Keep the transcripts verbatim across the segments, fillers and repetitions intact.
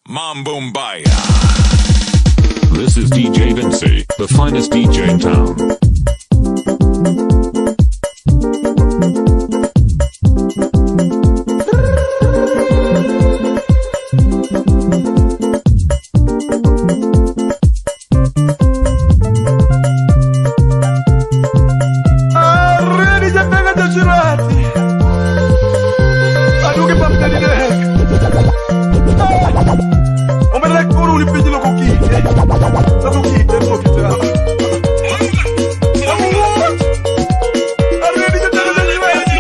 Mambo Mbaya. This is D J Vinci, the finest D J in town. Aredi jatanga jashirati. Aduki pap tadi dek. Omere kuru ni piji loko kite. Loko kite, loko kite. Aredi jatanga jashirati.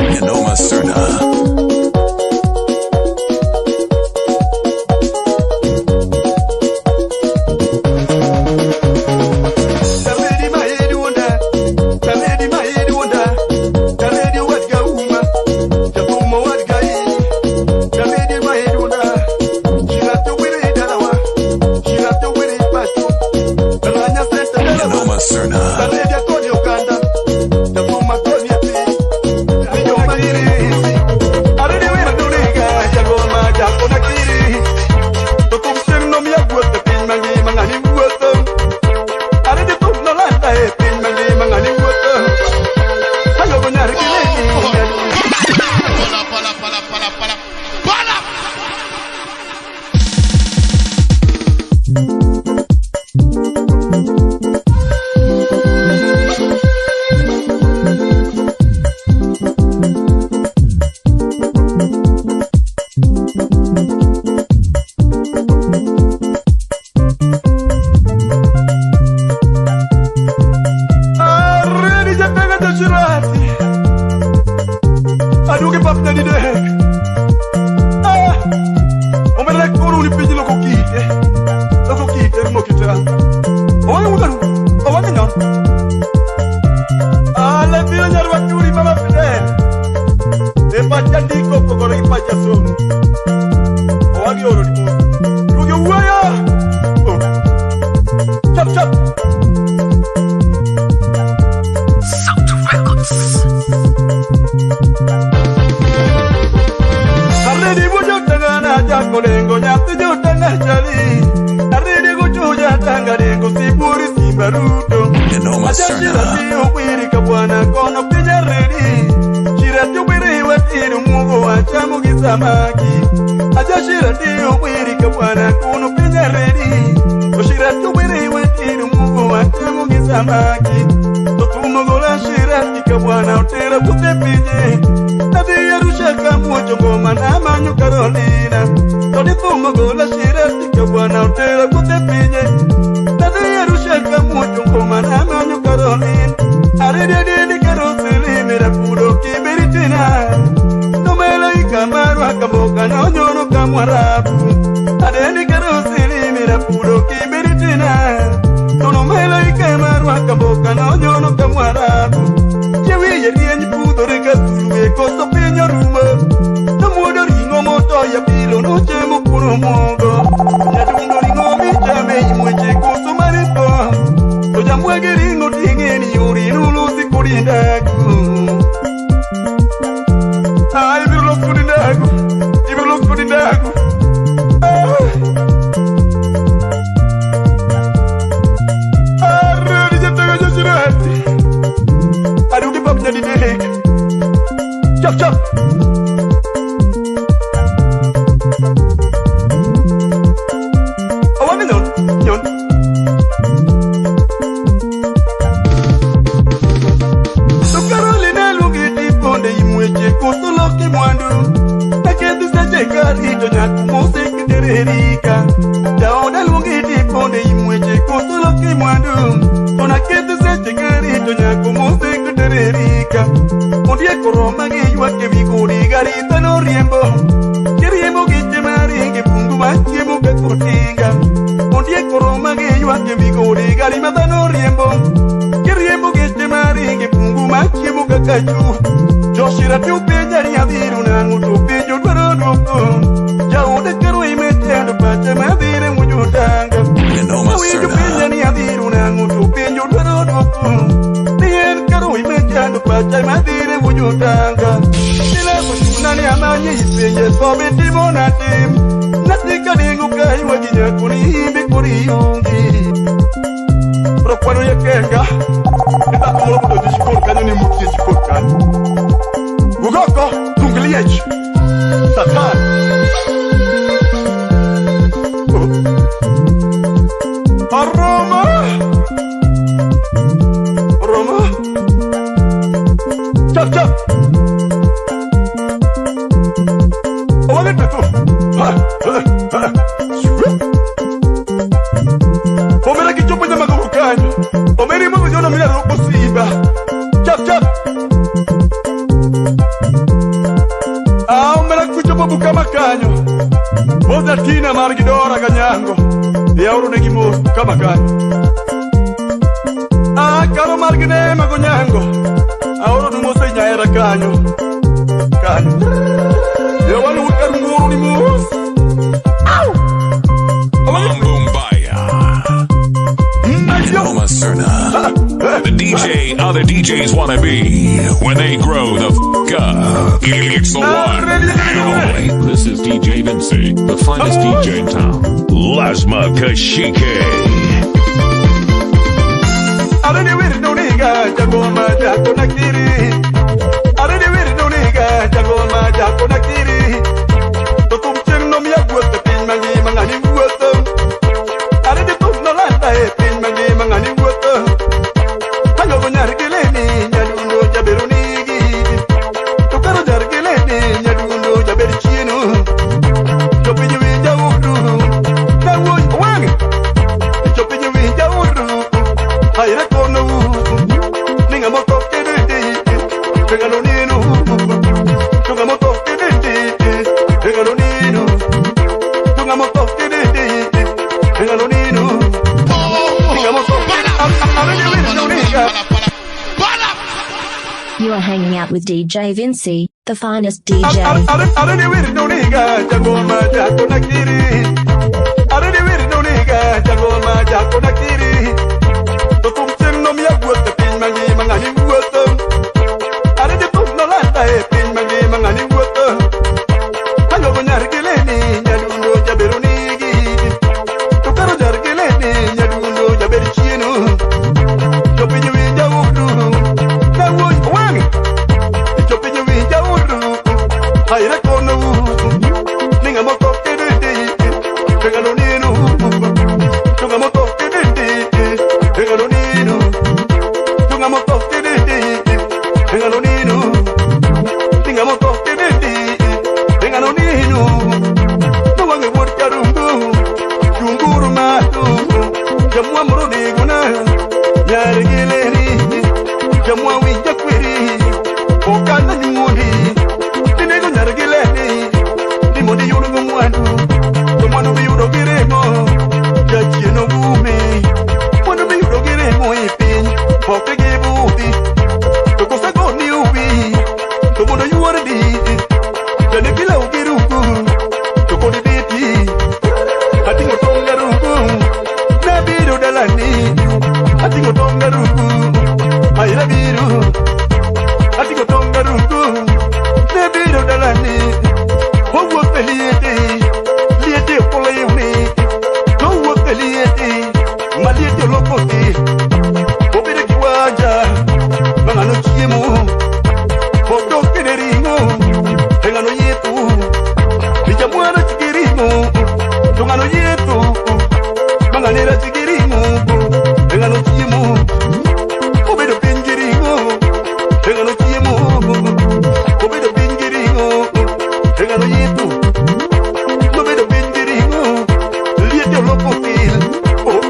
Nenoma Serna. Nenoma Serna. Aredi jatanga jashirati. Aduki pap tadi dek. Ah! Omere kuru ni piji loko kite. Loko kite mo kita. Owa ngungaru. Owa ngungaru. Ala bila nyarwa turi mama pide. Epacha ndiko kokoro ipacha somu. Owagi oro dimo. Rugi uwaya. Oh. Chap, chap. Sound Records. Aredi bujo tengana jako lengo nyati jo tengana chali. Aredi kuchuja tanga lengo siburi simbaruto. Nenoma Serna. Ajashira ti ubwiri kabwana kono pija redi. Shira ti ubwiri watiru mugo achamu gisamaki. Ajashira ti ubwiri kabwana kono pija redi. Oshira ti ubwiri watiru mugo achamu gisamaki. Totumo gola shira ti kabwana otera kutepije. Nadi yarusha kamucho ngoma na manyu Carolina. Todi tumo gola shira ti kabwana otera kutepije. Nadi yarusha kamucho ngoma na manyu Carolina. Arede dede kero sili mira pudo kibiritina. Numelo ikamarwa kaboka na onyono kamwarabu. Adeni kero sili mira pudo kibiritina. Numelo ikamarwa kaboka na onyono kamwarabu. Yewi yerieny pudo rika sulwe koso pinyo rumo. Namudo ringo moto ya pilo no chemo kuno mogo. Nyadundo ringo michame imweche koso maripo. Tojamwege ringo tingeni yuri nulu sikurindaku. Ah, ibiru lo sikurindaku. Ibiru lo sikurindaku. Ah. Aredi jatanga jashirati. Aduki pap nyadi dek. Chap, chap. Awa nyon, nyon. Sukaroli na lugiti ponde imweche koso loki mwandu. Naketi seche kari to nyaku mose kitererika. Dauda lugiti ponde imweche koso loki mwandu. Tona keti seche kari to nyaku mose kitererika. Ondie koroma ge yua ke bigori gari tano riembo. Kiriembo giche mari ge pungu machiemo ke kutinga. Ondie koroma ge yua ke bigori gari matano riembo. Kiriembo giche mari ge pungu machiemo ke kaju. Joshira tu penyari adiru na ngutu pejo dwaro dwoko. Jaude kero imetendo pache madire mujutanga. Nenoma Serna. Penyari adiru na Mutu pinju dwaro duku. Bien karu imeja dupa chai madire bujutanga. Sila kushuna ni amanye ipenye sobe timo na tim. Nasika dingu kai wajinya kuri imbi kuri yungi. Rokwano yekenga. Kita kumolo kudo jishikon kanyo ni mutu jishikon kanyo. Ugoko, tungiliech. Satan. Aroma! Aroma! Chap, chap! Awalin betul. Ha, ha, ha. Omera kichopo nyama kurukanyo. Omeri mo yo na mira robo siba. Chap, chap! Aumela kuchopo bukama kanyo. Boza tina margidora kanyango. Yauro de gimo kama kanyo. Akaro margine magonyango. Auro du mosa nyaera kanyo. Kanyo. Yawani ukarunguru ni mus. Au! Mambo Mbaya. Mayo. Toma Serna. The D J other D Js want to be when they grow the f- up. It's the one and only. This is D J Vinci, the finest D J in town. Lazma Kashike. Are de wir duniga jagoma jago nakiri. Are de wir duniga jagoma jago nakiri. Tokum cheng nom ya guot pin mangi mangani guot. Are de tum no landa e pin mangi mangani guot. Ayo go nyar geleni nyadundo jaberuni. Tukaro jar geleni nyadundo jaber chienu. Chopinyi winja uru. Na woi wange. Chopinyi winja uru. Haire kono. Ninga moto kedede. Pegalo ninu. Tunga moto kedede. Pegalo ninu. Tunga moto kedede. Pegalo ninu. Ninga moto kedede. Am- am- am- You are hanging out with D J Vinci, the finest D J. Are de wir duniga jagoma jago nakiri. Are de wir duniga jagoma jago nakiri. Tokum cheng nom ya guot pin mangi mangani guot. Are de tum no landa e pin mangi mangani guot. Ayo go nyar geleni nyadundo jaberuni. Tukaro jar geleni nyadundo jaber chienu. Chopinyi winja uru. Na woi wange. Chopinyi winja uru. Haire kono. Ninga moto kedede. Pegalo ninu. Tunga moto kedede. Pegalo ninu. Tunga moto kedede. Pegalo ninu. Ninga moto kedede. Engano ninu. Nuwange wor karungu. Chunguru matu. Jamwa muruni guna. Nyari gileri. Jamwa winja kwiri. Okana nyundi. Tinego nyari gileri. Nimoni yunu gumwandu. Tumanu biyudo giremo. Jachieno gume. Manu biyudo giremo ipin. Poke gibuti. Tokosa goni ubi. Tobodo yuwar di, dani bila ugiruku, tokoni biti, ati ngotonga ruku, na biru dalani, ati ngotonga ruku, aira biru, ati ngotonga ruku, na biru dalani, owo peliete, liete polo yuni, owo peliete. Maliete lokoti, obere kiwanja, mangano chiemo, odo kederingo, engano yetu, ija mwana chigeringo, tungano yetu, manganera chigeringo, engano chiemo, obedo pingiringo, engano chiemo, obedo pingiringo, engano yetu, obedo pingiringo. Liete olopopil. Oh.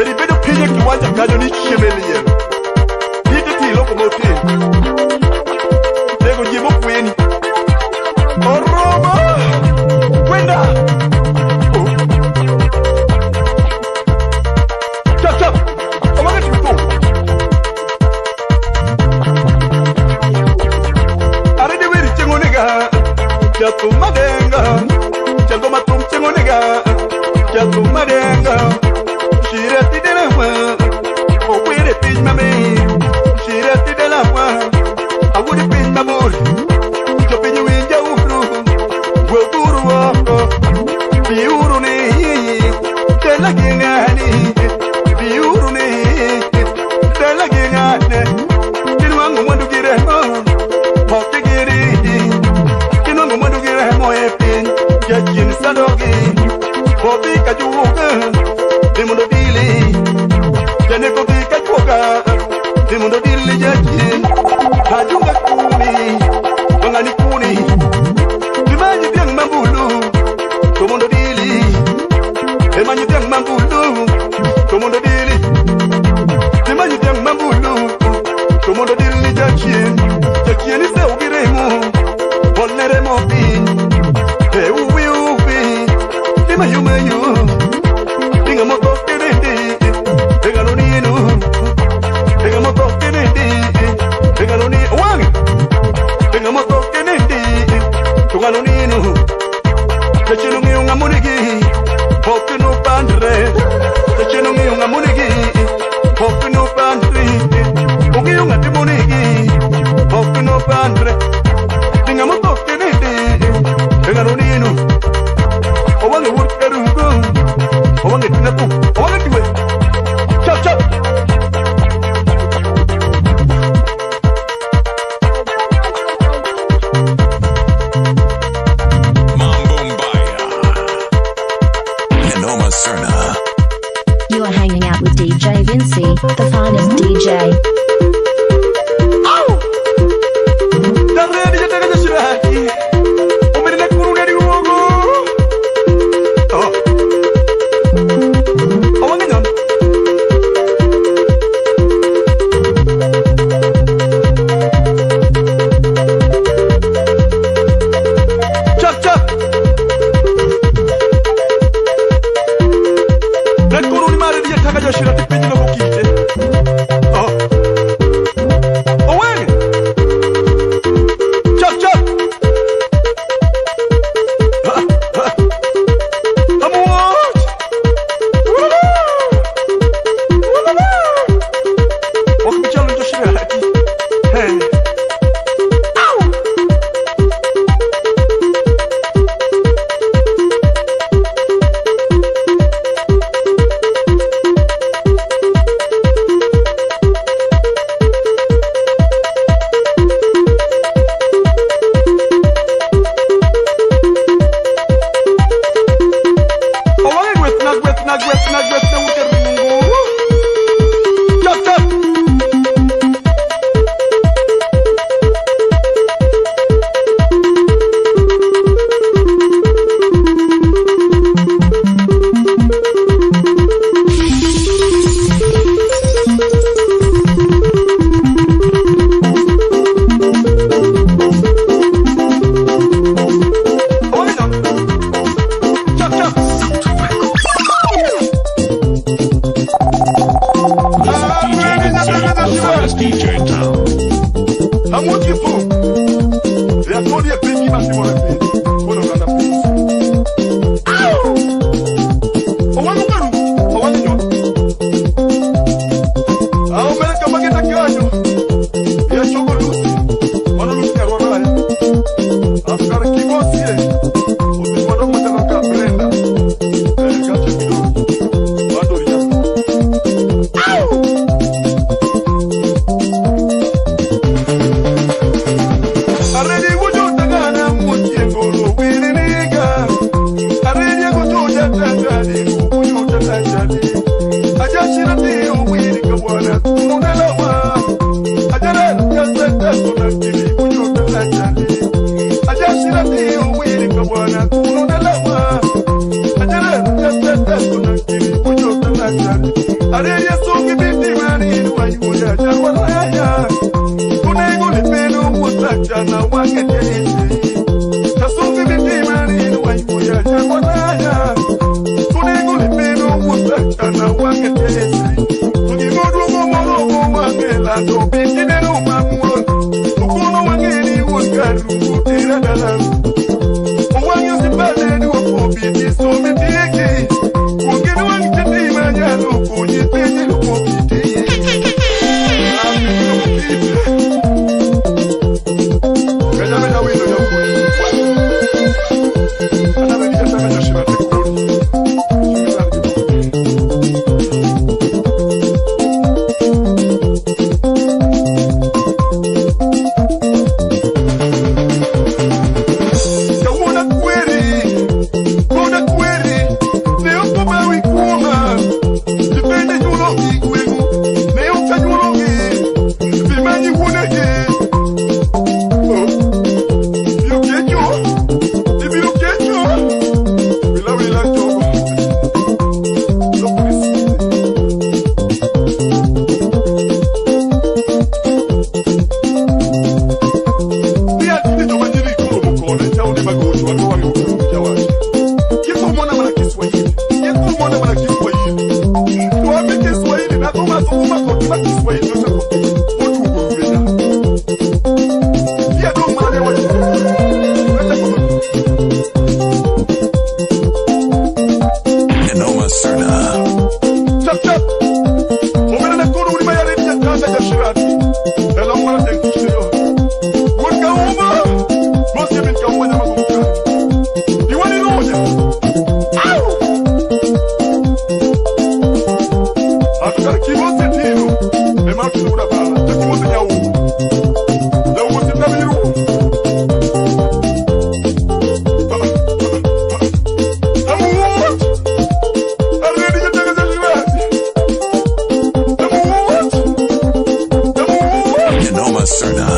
Eribedo piny e kiwanja kanyo ni chiemeliel. Liete ti lokomotiv. Tego jiemo kweni. Oromo. Kwenda. Oh. Chap, chap. Omage tuko. Are de weri chengoniga. Jatu madenga. Jago matum chengoniga. Jatu madenga. Ani biuruni delagingane kinwangu mwandu kiremo pokigiri kinwangu mwandu kiremo epin jajin sadogi kopi kajuga dimundo dili jane kopi kajuga dimundo dili jajin kajuga kuni bangani kuni dimanyi biang mambulu Tomondo dili, emanyi tiang mambulu. Tomondo dili, emanyi tiang mambulu. Tomondo dili jachien, jachien iseu giremu. Bolnere mopi, euwi uwi, imayu mayu. Inga moto kedende, inga noninu. Inga moto kedende, inga noni wangi. Inga moto kedende, tunga noninu. Kechinungi ungamunigi, hokinu pandre. Kechinungi ungamunigi, hokinu pandre. Ungi ungatimunigi, hokinu pandre. Tinga mutokinidi, enganuninu. Owange wurkerugo, owange tinepu, owange tiwe. Chop, chop. Mambo Mbaya. Nenoma Serna. You are hanging out with D J Vinci, the finest D J. Au! Darredi jete ka jashirati. Umene kurune di wogo. Oh. Awange nyam. Chak, chak. Nakoruni mare diye taka joshira tipinyi na kukite. Oh. Owen. Chak, chak. Ha, ha. Amuot. Wulala. Wulala. Wakuchalo joshira hati. Hey. Au. Owai gwet na gwet na gwet na gwet na uter Mungu. Chop, chop. This is D J Vinci, the finest D J in town. Amujifu. Yakodi epingi masimu na pili. Kono kana pili. Au! Owalukaru, owalunywa. Au, mele kama kita kianyo. Ya choko lusi. Wana lusi ya rwana ya. Askari kigosi ye. Usikwado mataka ka Brenda. Eh, gache kidogo. Wado ya. Au! Aredi kujuta gana muti ngolo wiriniga. Aredi kujuta tangani kujuta tangani. Ajashira ti uwiri kabwana tunudalawa. Ajara kasa kasa na kiri kujuta tangani. Ajashira ti uwiri kabwana tunudalawa. Ajara kasa kasa na kiri kujuta tangani. Aredi sungi biti mani wa yuya jarwa ya. Kunengo lipeno wutachana wangeteisi. Tasuki mitimani nuwaikuya chakonaya. Kunengo lipeno wutachana wangeteisi. Tukigodwo gomorogo wangela topitine no mamuro. Tukono wangeni wakaru kutiradalan. Owange sipale ni wakopiti somitiki. Wangeni wangititi manyalo kujipinyi lukopiti. Amin. Kanyamenya wino ya ukuri. Kanyamenya kanyamenya shima tekuri. Genoma Serna.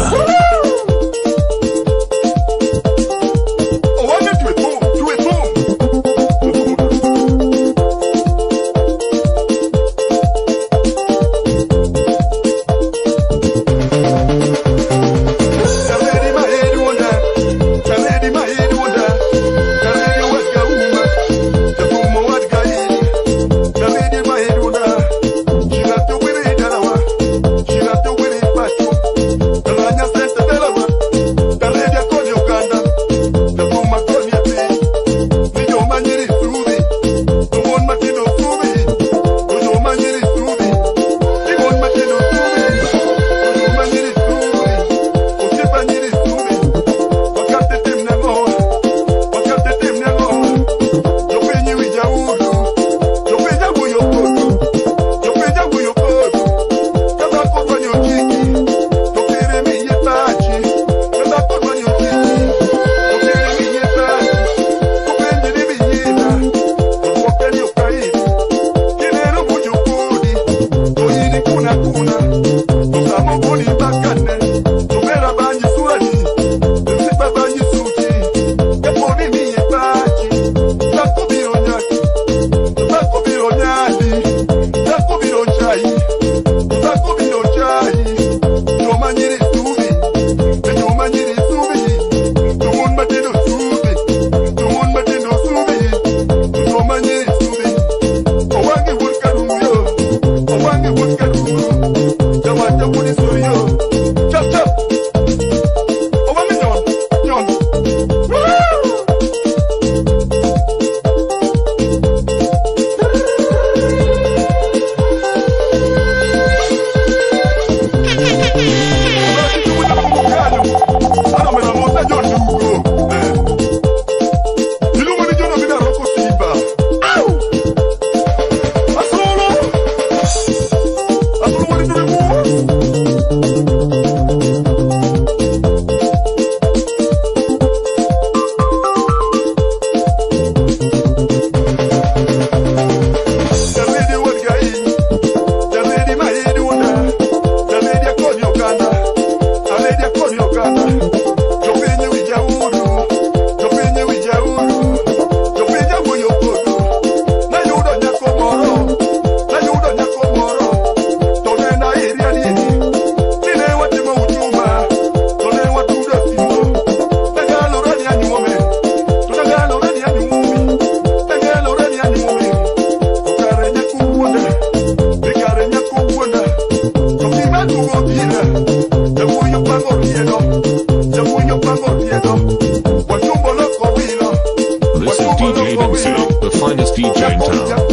This is D J Vinci, the finest D J in town.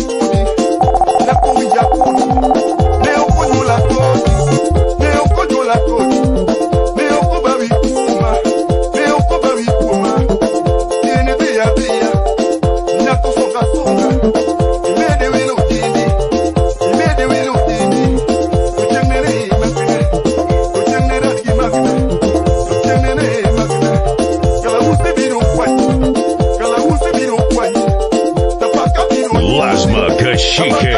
Lasma Kashike.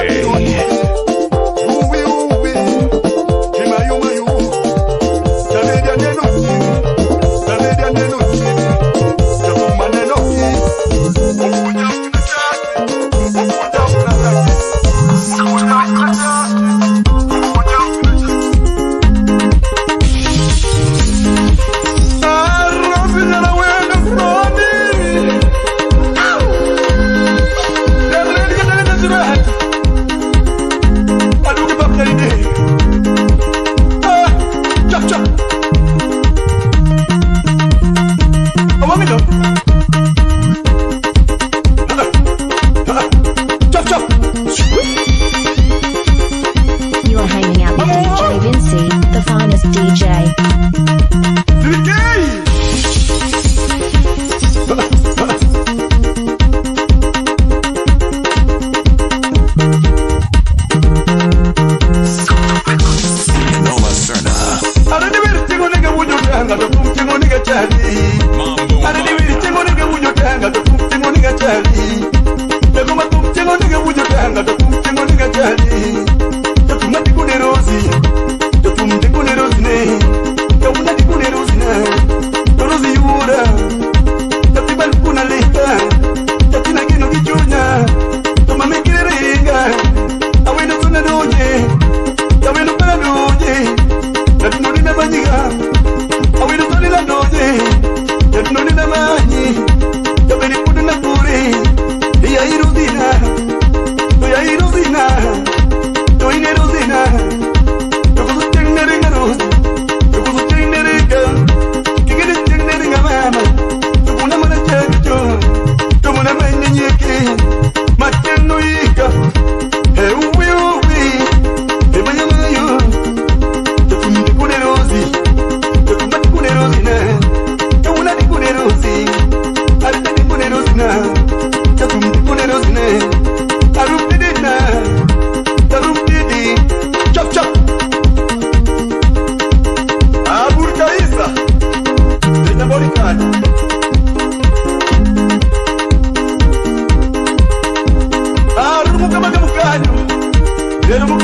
You are hanging out with D J Vinci, the finest D J.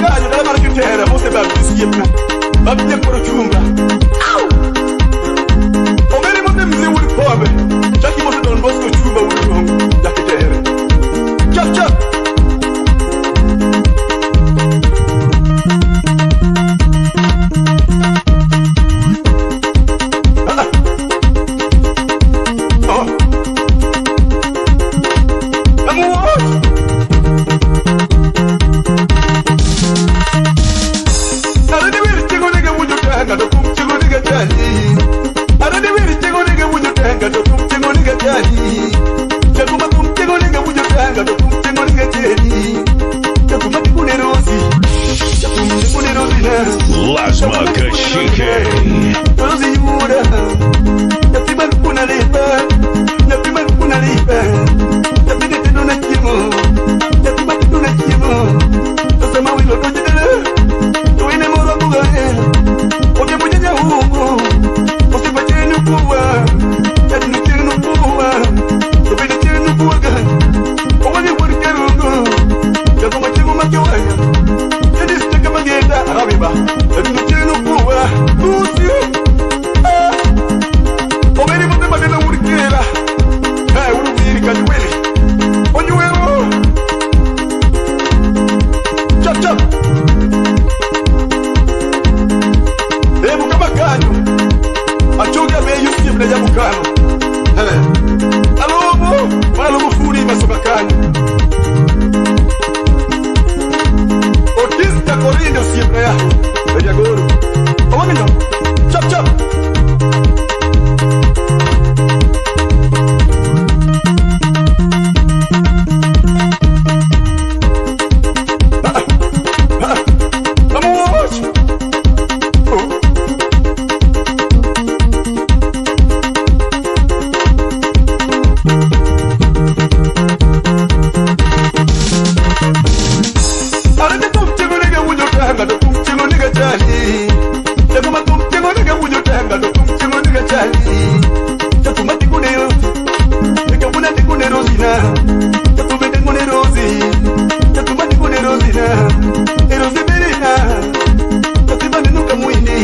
Kanyo dai mar kitere Mose ba bisiep na. Ba bisiep koro chumba. Au! Omeri Mose mze wuri pombe. Chaki Mose Don Bosco chumba wuri rongo. Ya kitere. Chap, chap. Ah, ah. Oh. Amuot! Arani wir chego nege wujo tanga to kum chego nege chali. Arani wir chego nege wujo tanga to kum chego nege chali. Chego ma kum chego nege wujo tanga to kum chego nege chali. Chego ma chego ne rosi. Chego ma chego ne rosi na. Lazima kashike. Rosi yura. Nyati man kuna lipa. Nyati man kuna lipa. Nyati de tendo na chimo. Nyati man tendo na chimo. Sasa mawilo to jidele. Tuine moro kugaye. Oje mujanya huko. Osipa chenu kuwa. Chenu chenu kuwa. Tupende chenu kuwa ga. Owani wori kerungo. Chego ma chego ma kiwaya. Jadi sitaka magenda. Arabiba. Chenu chenu kuwa. Tusi. Eh. Oberi bote badena wurikira. Eh, wurikiri kanyuwele. Onyuwero. Chap, chap. Eh, bukama kanyu. Achoga be Yusuf na ya bukano. Eh. Alomo, alomo furi masoba kanyu. Otista corriendo siempre ya. Ella goro. Owanyo. Chap, chap. Vamos. Arende tum chingo nige wujo tanga do tum chingo nige chali. Tego ma tum chingo nige wujo tanga do tum chingo nige chali. Chatu mati kune yo. Nige muna ti kune rozina. Chatu mati kune rozi. Chatu mati kune rozina. Erozi berina. Chatu mati nuka muini.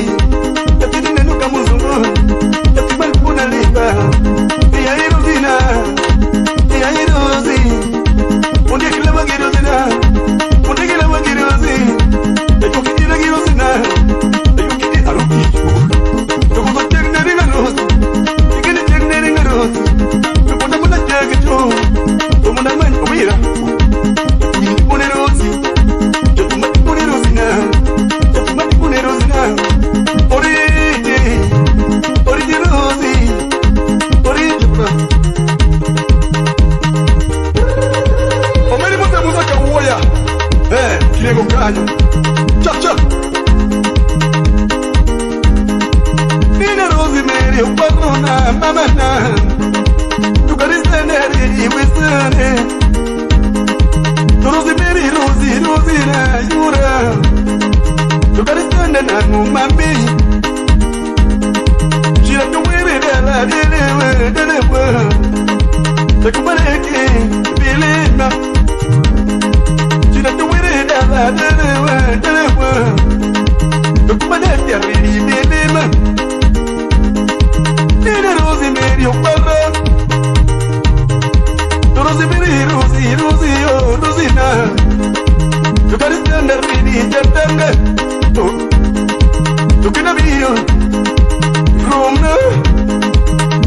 Chatu mati nuka muzungu. Chatu mati kuna lipa. Iya erozina. Iya erozi. Unde kila wagirozi na. Unde kila wagirozi. Ejo kiti na girozi na. Ejo kiti aruki. Ejo ko tek na ringa rozi. Ikini tek na ringa rozi. Ejo ko na muna tek jo. Ko muna man obira. Ikini kone rozi. Ejo ko mati kone rozi na. Ejo ko mati kone rozi na. Ori. Ori rozi. Ori. Omeri mote musa ka uoya. Eh, kiego kanyo. Chap, chap. Nina Rosemary, Barona, Mama na. Tukarisene, Iwisene. Rosemary, Rosie, Rosie na, Yura. Tukarisene na, Mumami. Shira tuwiri dela dele we dele we. Tekumaneke bilima. Shira tuwiri dela dele we dele we. Tekumaneke riri bilima. Nina Rosemary Okwara. Rosemary, Rosie, Rosie, oh, Rosina. Tukarisene riri tetenge. Oh. Tukina biyo. Romna.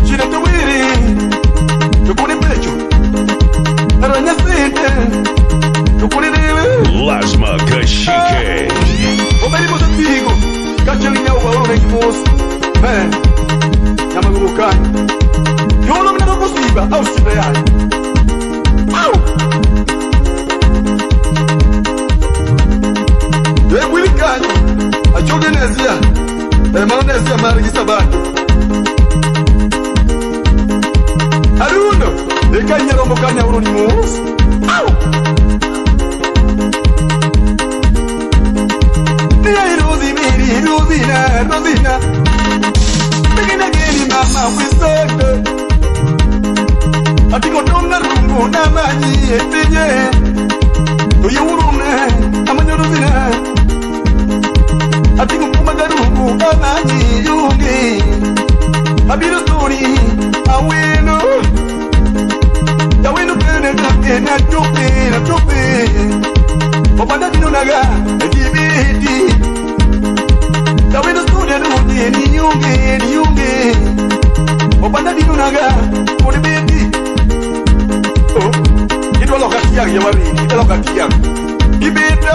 Shida tuwiri. Tukuni pecho. Aranya sente. Tukuni dile. Lazima kashike. Obedi mo tatigo. Kacheli nyau wa ore kimos. Eh. Nyama gurukai. Yolo mina roko siba. Au siba ya. Au. Ekwilikanyo, achoge nesia, emana nesia mari gisabato. Aruno, ekanyero mukanya uruni mus. Au! Nia iruzi miri, iruzi na, iruzi na. Begina geni mama wisoto. Ati kotonga rungu na maji etinye. Oye urune, amanyo ruzina. Opanda dino naga, eti biti. Dawe no studio no ni, ni yunge, ni yunge. Opanda dino naga, kodi biti. Oh, ito lo katiang ya mari, ito lo katiang. Ibita.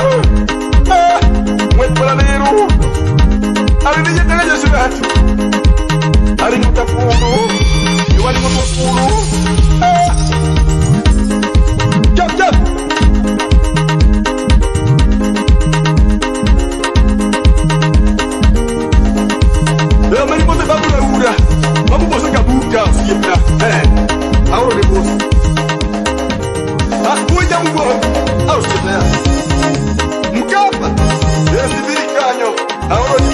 Ah, mwet pala neru. Ari ni yete ya sudah. Ari mo tapulu. Iwali mo tapulu. Ah. Jap, jap. Leo mani bote babu la ura. Babu bosa kabuka, siepna. Eh. Ahora de bosa. Askuja mbo. Au siepna. Mkapa. Yes, biri kanyo. Ahora.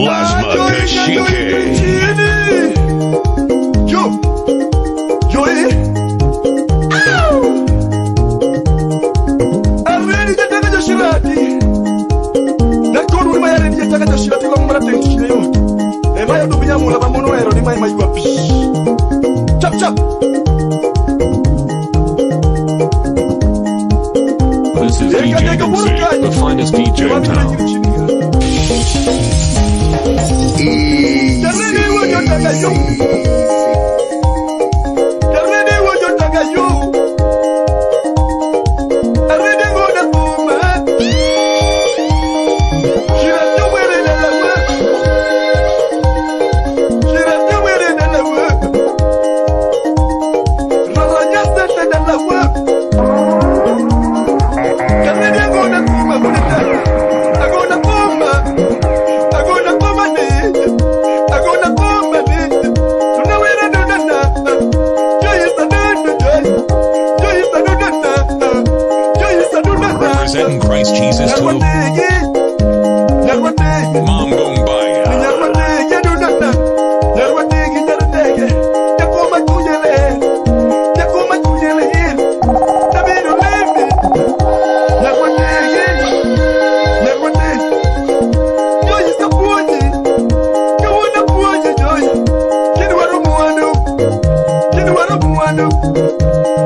Lazima Kashike. Jo. Jo, eh. Au. Aredi jataka jashirati. Nakonu ni mayaredi jataka jashirati lo mara tenki shile yo. Emaya dubiya mula bamono ero ni mai mai wapi. Chap chap. This is D J M C, the finest D J in town. Representing Christ Jesus to the Mambo Mbaya.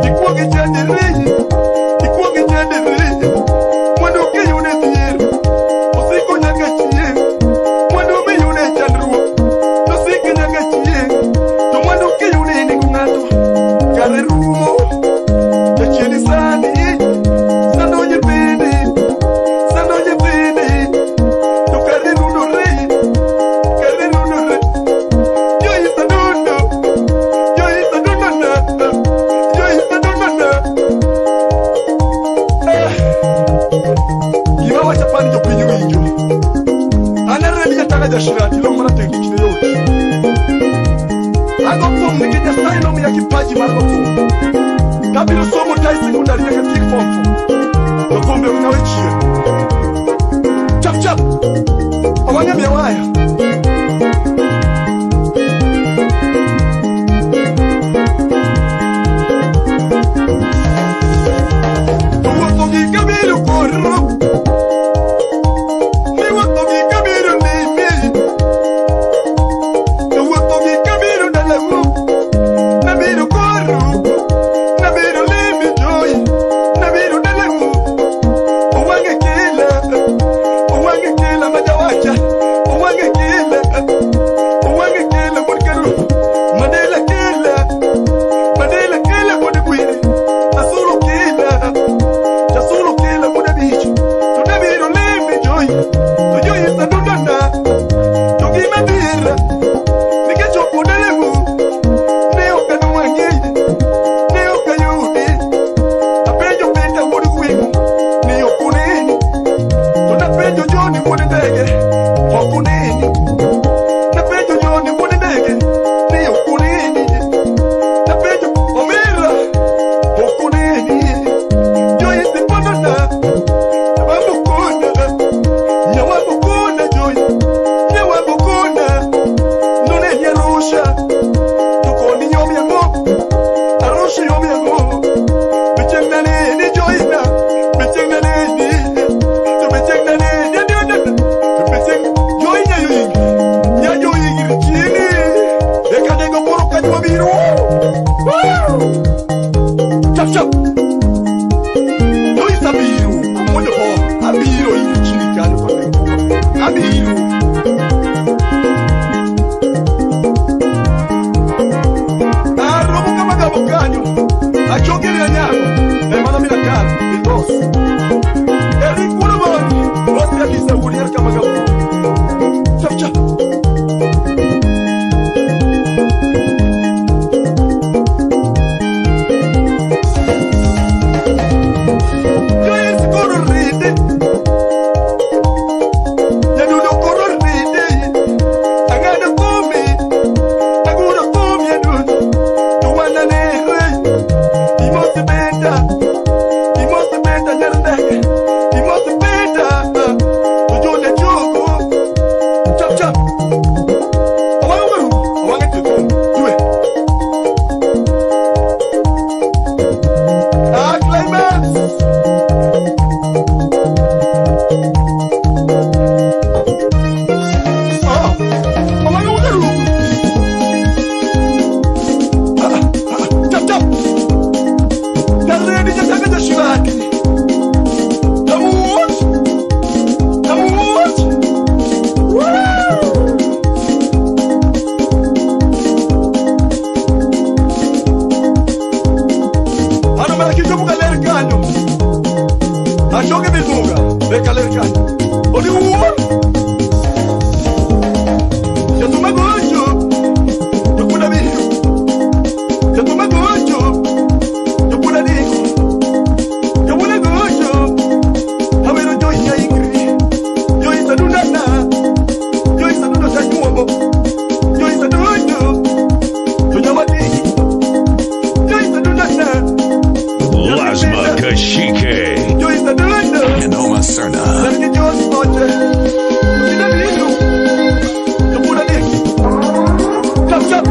Ikuoki cha diri, ikuoki cha diri, mwandu kiyuni thiir, osiko nyaka chie, mwandu miyuni chandru, osiko nyaka chie, to mwandu kiyuni ni kung'ato, kare rumo, echieni sani, sando nyipindi, sando nyipindi, to kare rudore, kare rudore. Gima wacha pan jopiny winjo. Anere ni jataka jashirati lo mara tengikine yote. Ago pom ni ke Nyasaye nomiya kipaji mar lotuo. Kabiro somo tai sekondari nyaka tik form four. Lokombe unawe chie. Chap chap. Awanya miwaya. Ewuothoki Gabriel Koriro. Ewuothoki Gabriel Nimi. Ewuothoki Gabriel Dalamu. Gabriel Koriro. Gabriel Limi Joy. Gabriel Dalamu. Owange kila. Owange kila majawacha. Owange Chap, chap. Noi sabiru, mojo ko, abiru, ichini kani kwa. Abiru. Arobo kama gabo kanyo. Achokere nyago. Emana mina kar, mi dos. Eri kuno boni. Dos ya kisa uri er kama gabo. Chap, chap. Chap, chap. Owang baru, owang itu tu. Dua. Ah, climax. Ah, owang baru. Ah, ah, chap, chap. Dari dia jaga dia silat. Tamuj! Tamuj! Woo! Ano mara kijobu kaler kanyo? Acho ke bizuga, be kaler kanyo. Oli woo! Yatuma gojo. Yukuna bihiu. Yatuma gojo. Yukuna diku. Yukuna gojo. Hawero joy ya ingri. Joy sadunana. Joy sadunana nyuobo. Joy sadunana. Joy nyamati. Joy sadunana. Lazma Kashike. Joy sadunana. And Oma Serna. Sarki Joy Oche. Ina bitu. Yukuna diku. Chap, chap.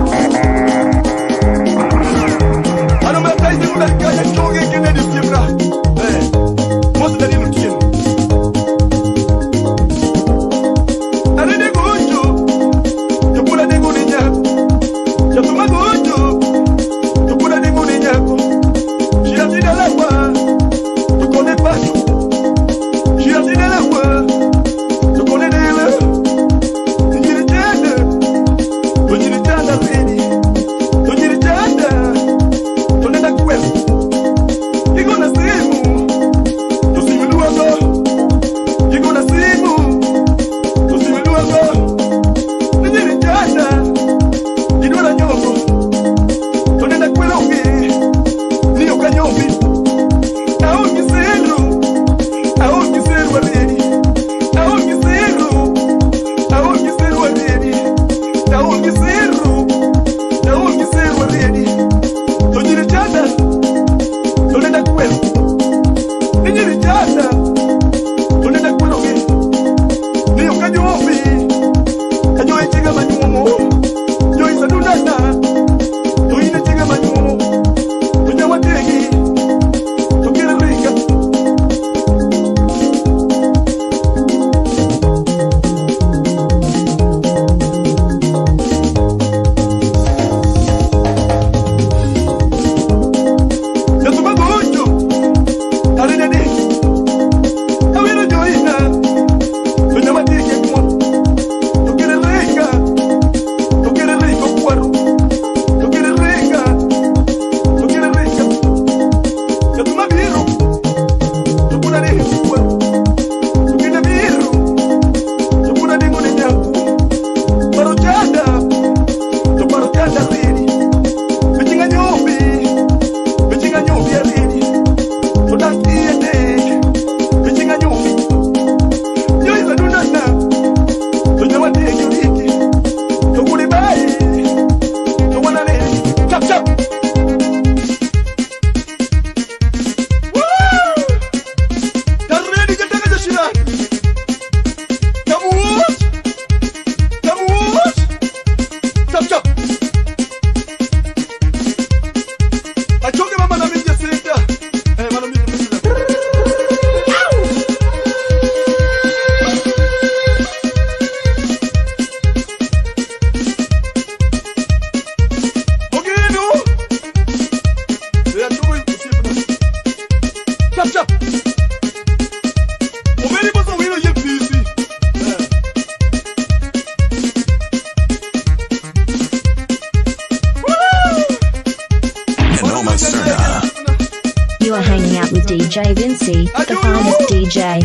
D J Vinci, the finest D J.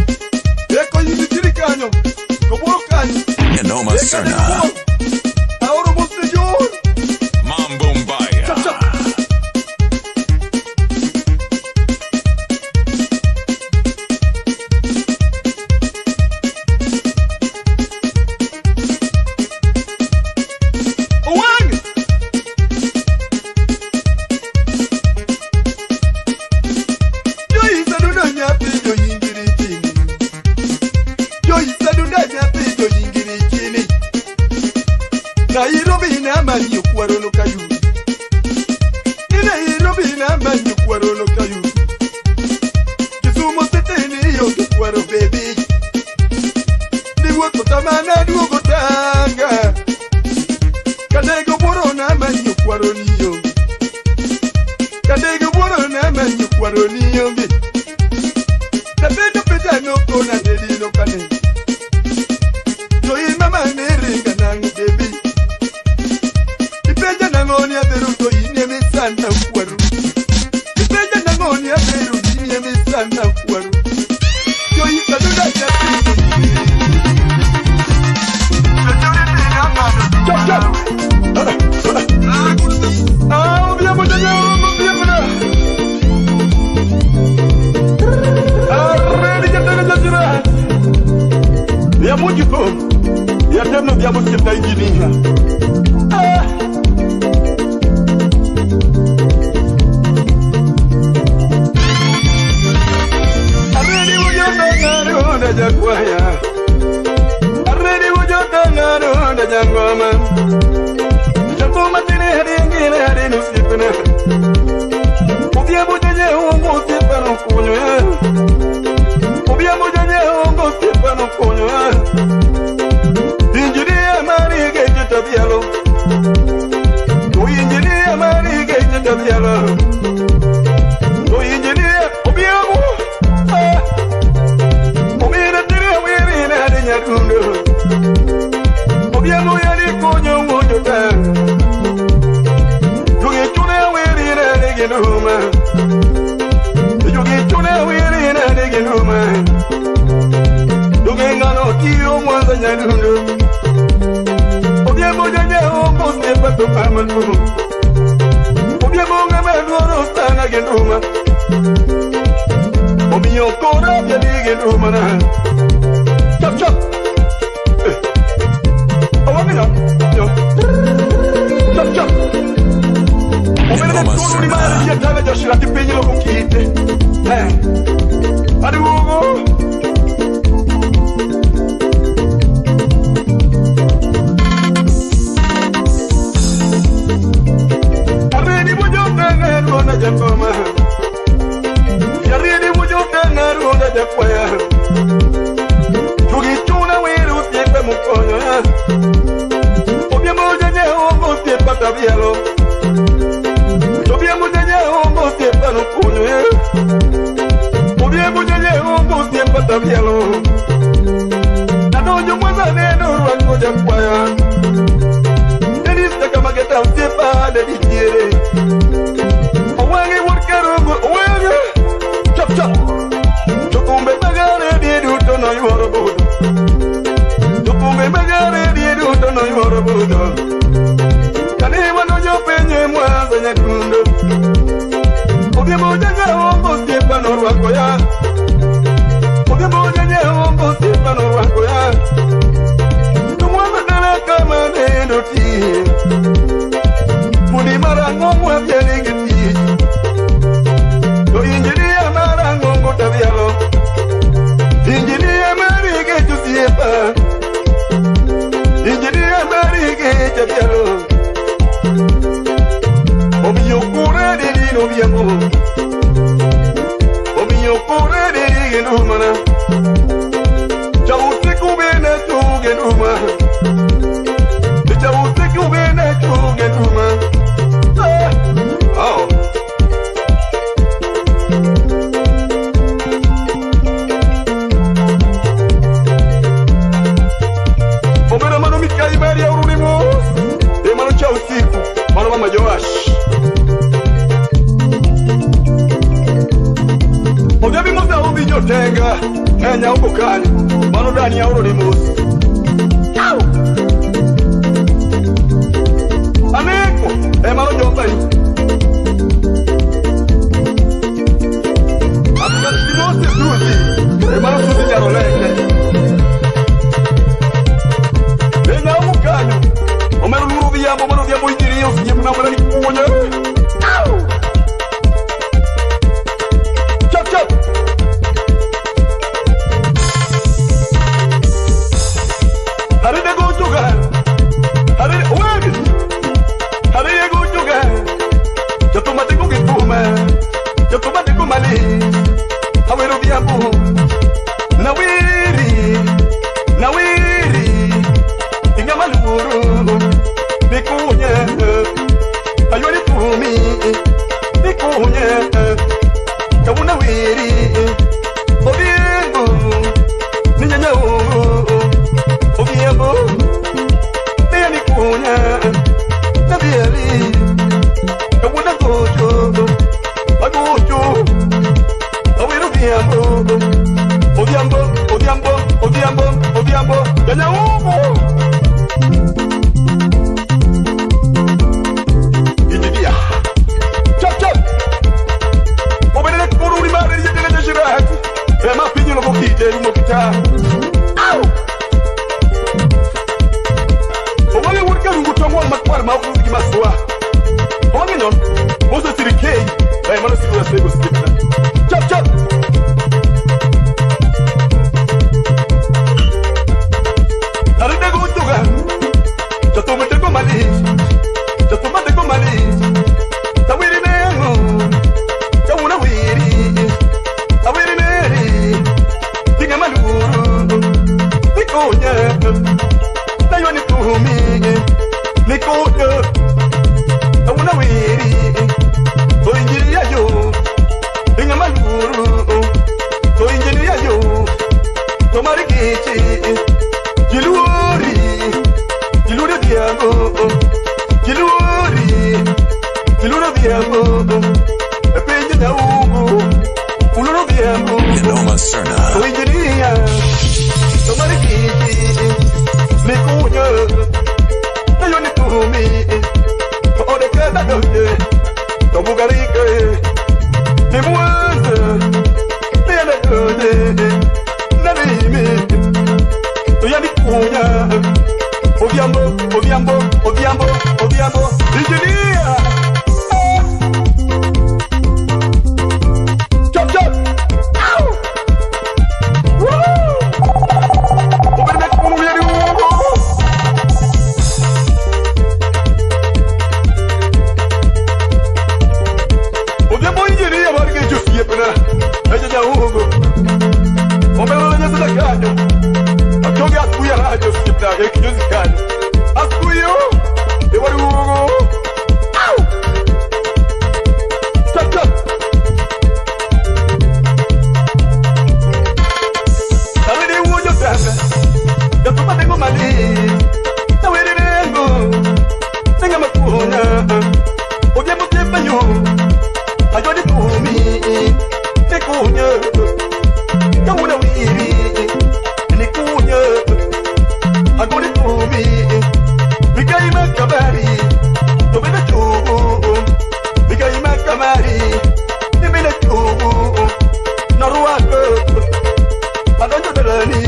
Eko yini tiri kanyo, kobo kanyo. Nenoma Serna. Aoro bostejon. Mambo Mbaya. Chap, chap. Owang! Yo isadu na nyapi yo yingiri chini. Yo isadu na nyapi yo yingiri chini. Nairobi na manyo kwaro no kayu. Ni Nairobi na manyo kwaro no kayu. Kisumu City ni yo kwaro baby. Niwe kutamana dugo tanga. Kadege boro na manyo kwaro niyo. Kadege boro na manyo kwaro niyo. Tapeta peta no kona deli no kane. Yo i mama ne ringa nang baby. Ipeja nangoni aberu to inyemi sana kwaru. Ipeja nangoni aberu inyemi sana kwaru. Yo ikaduda ya. Chop, chop. Ah, obia mo janya, obia mo na. Arre, ni jatana jatira. Ya mo jiko. Ya tena ya mo kita injini. Ah. Aredi wujo teng'aru ndaja kwaya. Aredi wujo teng'aru ndaja ngoma. Jakumatini hadi ngine hadi nusipina. Obia bujo je ungu sipanu kunyo. Obia bujo je ungu sipanu kunyo. Injini ya mari ge jitabialo. Oyinjinia mari gejitabiala. Oyinjinia obiamu. Ah. Omina tiri awiri na de nyadundo. Obiamu yali konyo mojo ta. Tugi chune awiri na de ginuma. Tugi chune awiri na de ginuma. Tugi ngano kiro mwanza nyadundo. Obiamu janya ongo sepa to kamandu. Obiamu ngama duoro sana genduma. Omiyo kora jadi genduma na. Chop chop. Eh. Awamina. Yo. Chop chop. Omere na tunu ni mara ya tala joshira tipinyi lo kukite. Eh. Adi wogo. Aridi bujo tengeru na jakoma. Yaridi bujo tengeru na jakwaya. Chugi chuna wiru sipe mukonya. Obia moja nye ongo sipe tabialo. Obia moja nye ongo sipe nukunyo. Obia moja nye ongo sipe tabialo. Nadonjo mwanza neno rwango jakwaya. Dennis Takamageta usipa de dikiere. Owange workerogo, owange. Chop chop. Chokumbe bagare di duto no yuoro bodo. Chokumbe bagare di duto no yuoro bodo. Kani wano nyopenye mwanza nyadundo. Obia moja nye ongo sipa no rwako ya. Obia moja nye ongo sipa no rwako ya. Tumwana dala kama nendo ti. Muni marango mwa biali giti. To injinia marango ngota bialo. Injinia mari getu sipa. Injinia mari getu bialo. Omiyo kure de di no biango. Omiyo kure de di genumana. Chau siku bene tu genuma. Chau siku bene tu genuma. Ah. Oh. Obere mano Mikayi bari aurunimo. Emano chau siku. Mano mama Joash. Enyau bukani, manu dani aurori mus. Au! Aneko, emaro jotai. Atukar Timothy Susi, emaro Susi Jaroleke. Enyau bukani, omeru luru biyambo, omeru biyambo ikiri, osi yemuna mwana ni kukunye. Au! Chop, chop. Arede gojuga. Arede, wegi. Arede gojuga. Jotumate gugituma. Jotumate gumali. Aweru biabu. Nawiri. Nawiri. Ingamaluru. Nikunye. Ayoni tumi. Nikunye. Kawuna wiri. Obiembo. Ninyanya o. Obiembo. Niya nikunya. Nabiari. Kawuna gojo. Agojo. Awiru Odhiambo, Odhiambo, Odhiambo, Odhiambo, Odhiambo, Kenya umo. Ididia. Chop, chop. Obere kururi mare yedele de shirat. Ema pinyo lo kite mo kita. Au. Obole wurke rungu tongo makwar ma kuzi masua. Ominyo, Moses Rikei, na imana siku ya sego sikita. Chop, chop. Arinde go tuga. Chatumu de go mali. Chatumu de go mali. Tawiri nengo. Tawuna wiri. Tawiri neri. Tinga maluru. Nikonya. Nayo ni kumi. Nikonya. Awuna wiri. Toinjiri yayo. Tinga maluru. Toinjiri yayo. Tomari kichi. Jiluori. Jiluori diamo. Jiluori. Jiluori diamo. Epinyi daugu. Uluru diamo. Noma Serna. Toinjinia. Tomari kichi. Nikunya. Nayo ni kumi. Ode keda doje. Tobugarike. Timwanza. Nene doje. Nene imi. Toyani kunya. Odhiambo, Odhiambo, Odhiambo, Odhiambo. Engineer. Chop, chop. Au! Woo! Open that woman, we are the Odhiambo engineer, what can you see, Ejanya ugo. Omelo na nyasa kanyo. Achoge akuya hajo sikita ke kinyo sikanyo. Akuyo. Ewari ugo. Au. Tata. Tawede ugo tanga. Yatuma dengo mali. Tawede dengo. Tenga makuna. Oge mo tepayo. Ajo ni kumi. Nikunya, kawuna wiri, nikunya, agoni kumi, bigai makabari, tobena chugu, bigai makabari, nimina chugu, naruaka, adonjo dalani,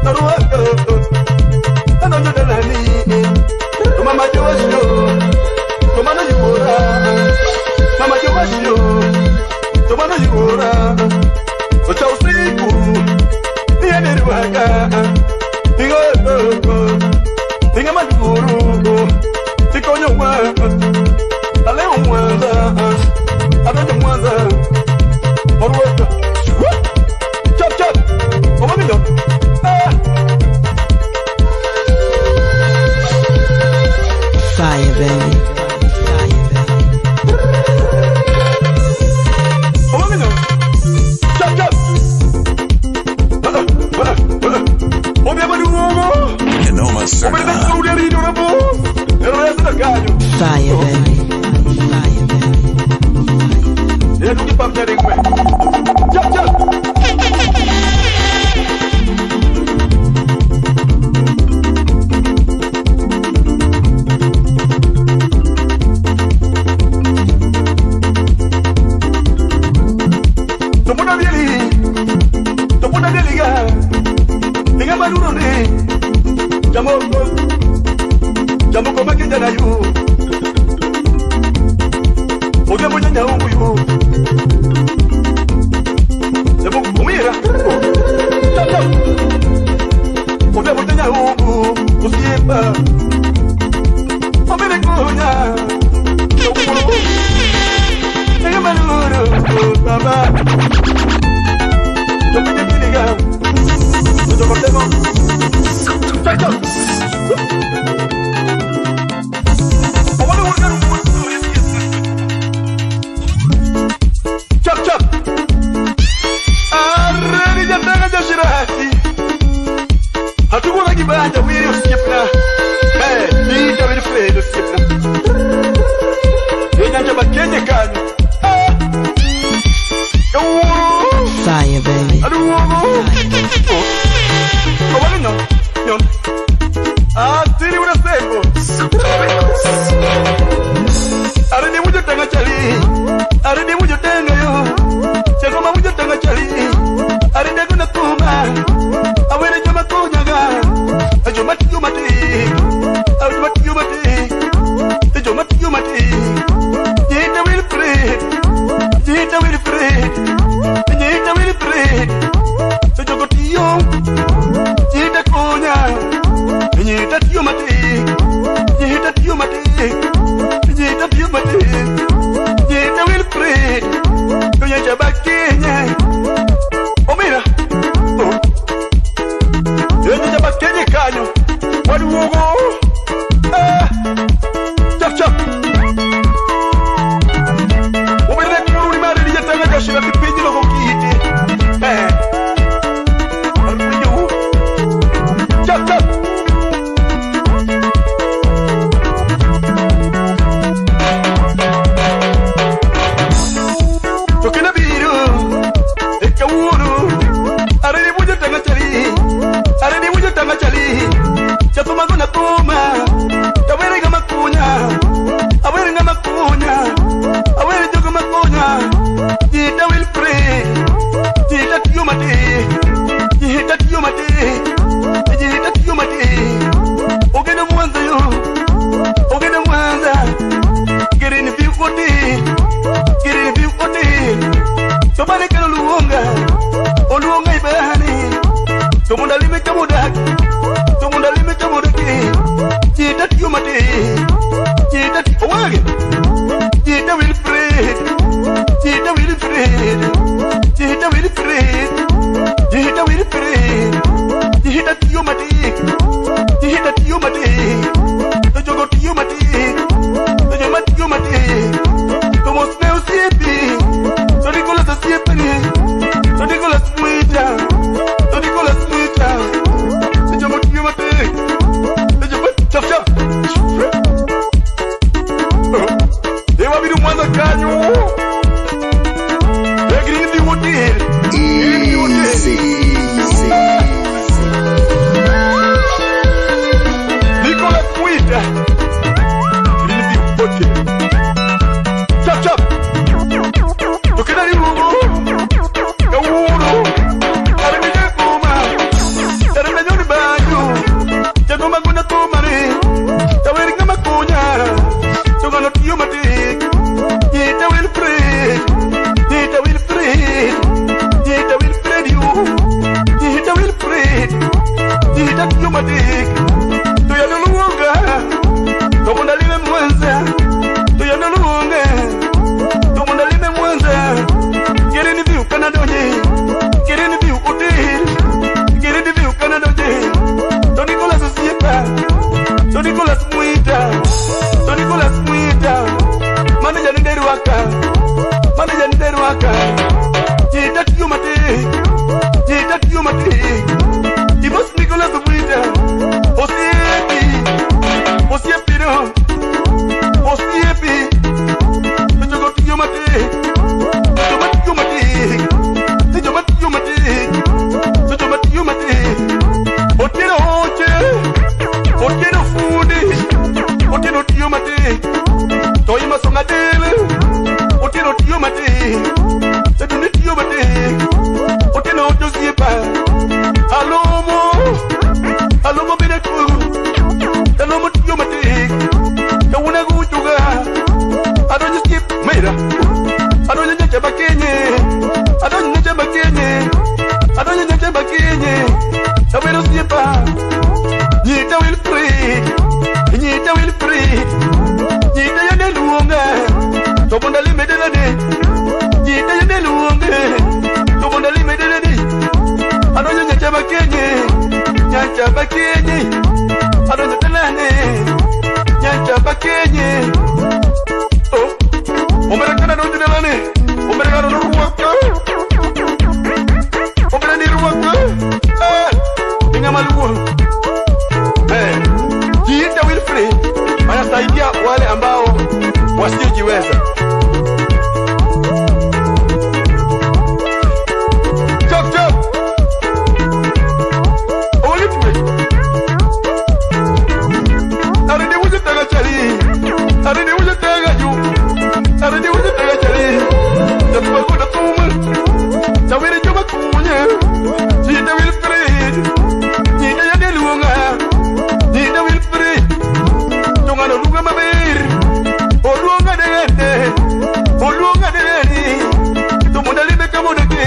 naruaka, adonjo dalani, tumama jawasho, tumana yura, mama jawasho, Tomana yura, ocha usiku, niye neriwaga, nigo, ninga maduru, tikonyo wa, ale umwanza, adojo mwanza, oruweta, chop chop, omaminyo, ah. Fire, baby. Omaminyo. Jambo koma kijana yu. Oge moja nyau yu. Jambo kumira. Jambo. Oge moja nyau. Usipa. Omere konya. Jambo. Jambo. Baba. Jambo. Chap, chap. Areri jatanga jashirati. Hatukuza kibanja wiri usiepna. Eh, ita wiri Fred usiepna. Enya njaba kenye kanyu. Fire, baby. Aduh, aduh. Oh. Awalnya, nyon. Atiri una sengo. Are di mujo tanga chali. Are di mujo tanga yo. Chego ma mujo tanga chali. Are di kuna kuma. Awere joma kunyaga. Ajoma tiyo mati. Ajoma tiyo mati. Ejoma tiyo mati. Nyita Wilfred. Nyita Wilfred. Nyita Wilfred. Ejogo tiyo. Nyita konya. Nyita tiyo mati. Nyita tiyo mati. Nyita tiyo mati. Nyita Wilfred. Konya chabaki nye. Omira. Oh. Nyita chabaki nye kanyo. Wadi wogo. Eh, chap, chap. Ubere kuruni mare ni yatanga gashira kipindi loko kiti. Eh. Chap, chap. Tokena biru. Ekauru. Are ni bujo tanga chali. Are ni bujo tanga chali. Chapa magona kuma. Tawere gama kunya. Awere gama kunya. Awere jogo makunya. Jita Wilfred. Jita tiyo mati. Jita tiyo mati. Jita tiyo mati. Ogene mwanza yo. Ogene mwanza. Green view hotel. Green view hotel. Sobale kero luonga. Oluonga ibani. Tomunda lime tomudak. Tomunda lime tomudaki. Jita tiyo mati. Jita ti-, owage. Jita Wilfred. Jita Wilfred. Jita Wilfred. Jita Wilfred. Jita tiyo mati. Jita tiyo mati. Tojogo tiyo mati. Tojo mati tiyo mati. Tomos neu siepi. Tonikolas siepani. Tonikolas muita. Tonikolas muita. Tojo mati tiyo mati. Tojo mati. Chap, chap. Ewa biri mwana kanyu. Egiri ndi wote. Easy. Nicolas Mwita. Egiri ndi wote. Chap, chap. Tukina ni mungu. Euro. Arimi kuma. Arimi nyoni banyu. Jagoma kuna kumari. Taweri kama kunya. Tungano tiyo mati. Jita Wilfred. Jita Wilfred. Jita Wilfred you. Jita Wilfred. Jita tiyo mati. Tuyano luonga. Tomunda lime mwanza. Tuyano luonga. Tomunda lime mwanza. Kiri ni viu kana donye. Kiri ni viu hotel. Kiri ni viu kana donye. Tony Nicholas Siepa. Tony Nicholas Mwita. Tony Nicholas Mwita. Manager ni Nderu Waka. Manager ni Nderu Waka. Jita tiyo mati. Jita tiyo mati. Ibos Nicholas Mwita. Osiepi. Osiepi no. Osiepi. Tojogo tiyo mati. Tojo mati tiyo mati. Tojo mati tiyo mati. Tojo mati tiyo mati. Otieno oche. Otieno fundi. Otieno tiyo mati. Toi masonga dele. Otieno tiyo mati. Seduni tiyo mati. Otieno ojo siepa. Nyachabakinyi, adonyi nyachabakinyi, adonyi nyachabakinyi, Tawiro Sipa, nyita Wilfred, nyita Wilfred, nyita Yane Luonga, tobonda limedede, nyita Yane Luonga, tobonda limedede, adonyi nyachabakinyi, nyachabakinyi, adonyi telane, nyachabakinyi. Oh. Omerekana do jidalani. Omerekana do ruwaka. Omerekana ni ruwaka. Eh, inyamalua. Eh, jiite Wilfred anasaidia wale ambao wasiojiweza. Chop, chop. Olipwe. Aridi wuji taga chali. Aridi wuji taga ju. Aridi wuji taga chali. Jakuba kuda tuma. Tawiri juba kunye. Jida Wilfred. Jida ya de luonga. Jida Wilfred. Tungana luga maber. Oluonga de de. Oluonga de de. Tumunda lime kamodeke.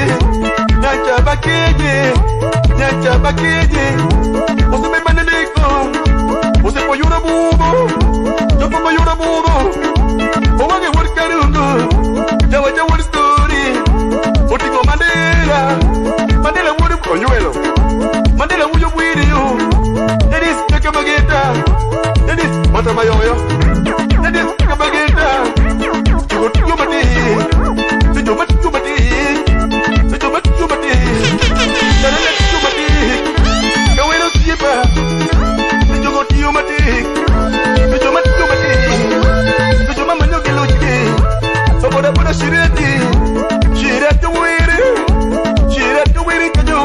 Nyacha bakeje. Nyacha bakeje. Usebe banene Usipoyudo bubo, jokoboyudo bubo. Owage wor karungu, jawaja wor story. Otigo Mandela, Mandela wor oyuelo. Mandela wuyo bwiriyo. Dennis keke mageta. Dennis mata mayoyo. Dennis keke mageta. Tigo tigo mati. Tigo mati tigo mati. Tigo mati tigo mati. Dale tigo mati. Kawelo Sipa, nijogo tiyo mati, nijo mati tiyo mati, nijo mama nyoge loji, soboda boda shireti, shireti wiri, shireti wiri kajo,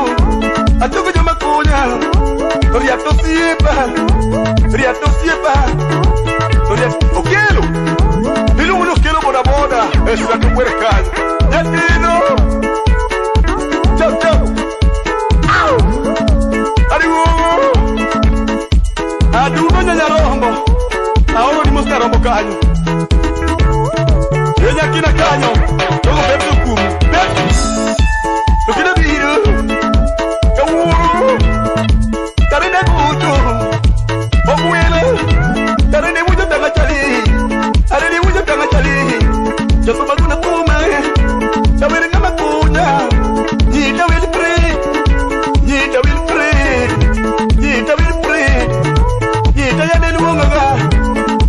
ajogo jo makunya, riato Sipa, riato Sipa, riato Okelo, ilu uno Okelo boda boda, esira tu wiri kajo, yatino, chop chop. Au! Ariwo! Aduno nyanya rombo. Aoro ni musta rombo kanyo. Enya kina kanyo. Togo betu kumu. Betu. Tukida biru. Kawuru. Tarine kutu. Okwele. Tarine wujo tanga chali. Tarine wujo tanga chali. Japo maguna kuma. Tawiri ngama kunya. Nyita Wilfred. Nyita Wilfred. Nyita Wilfred. Nyita ya nenu wongaga.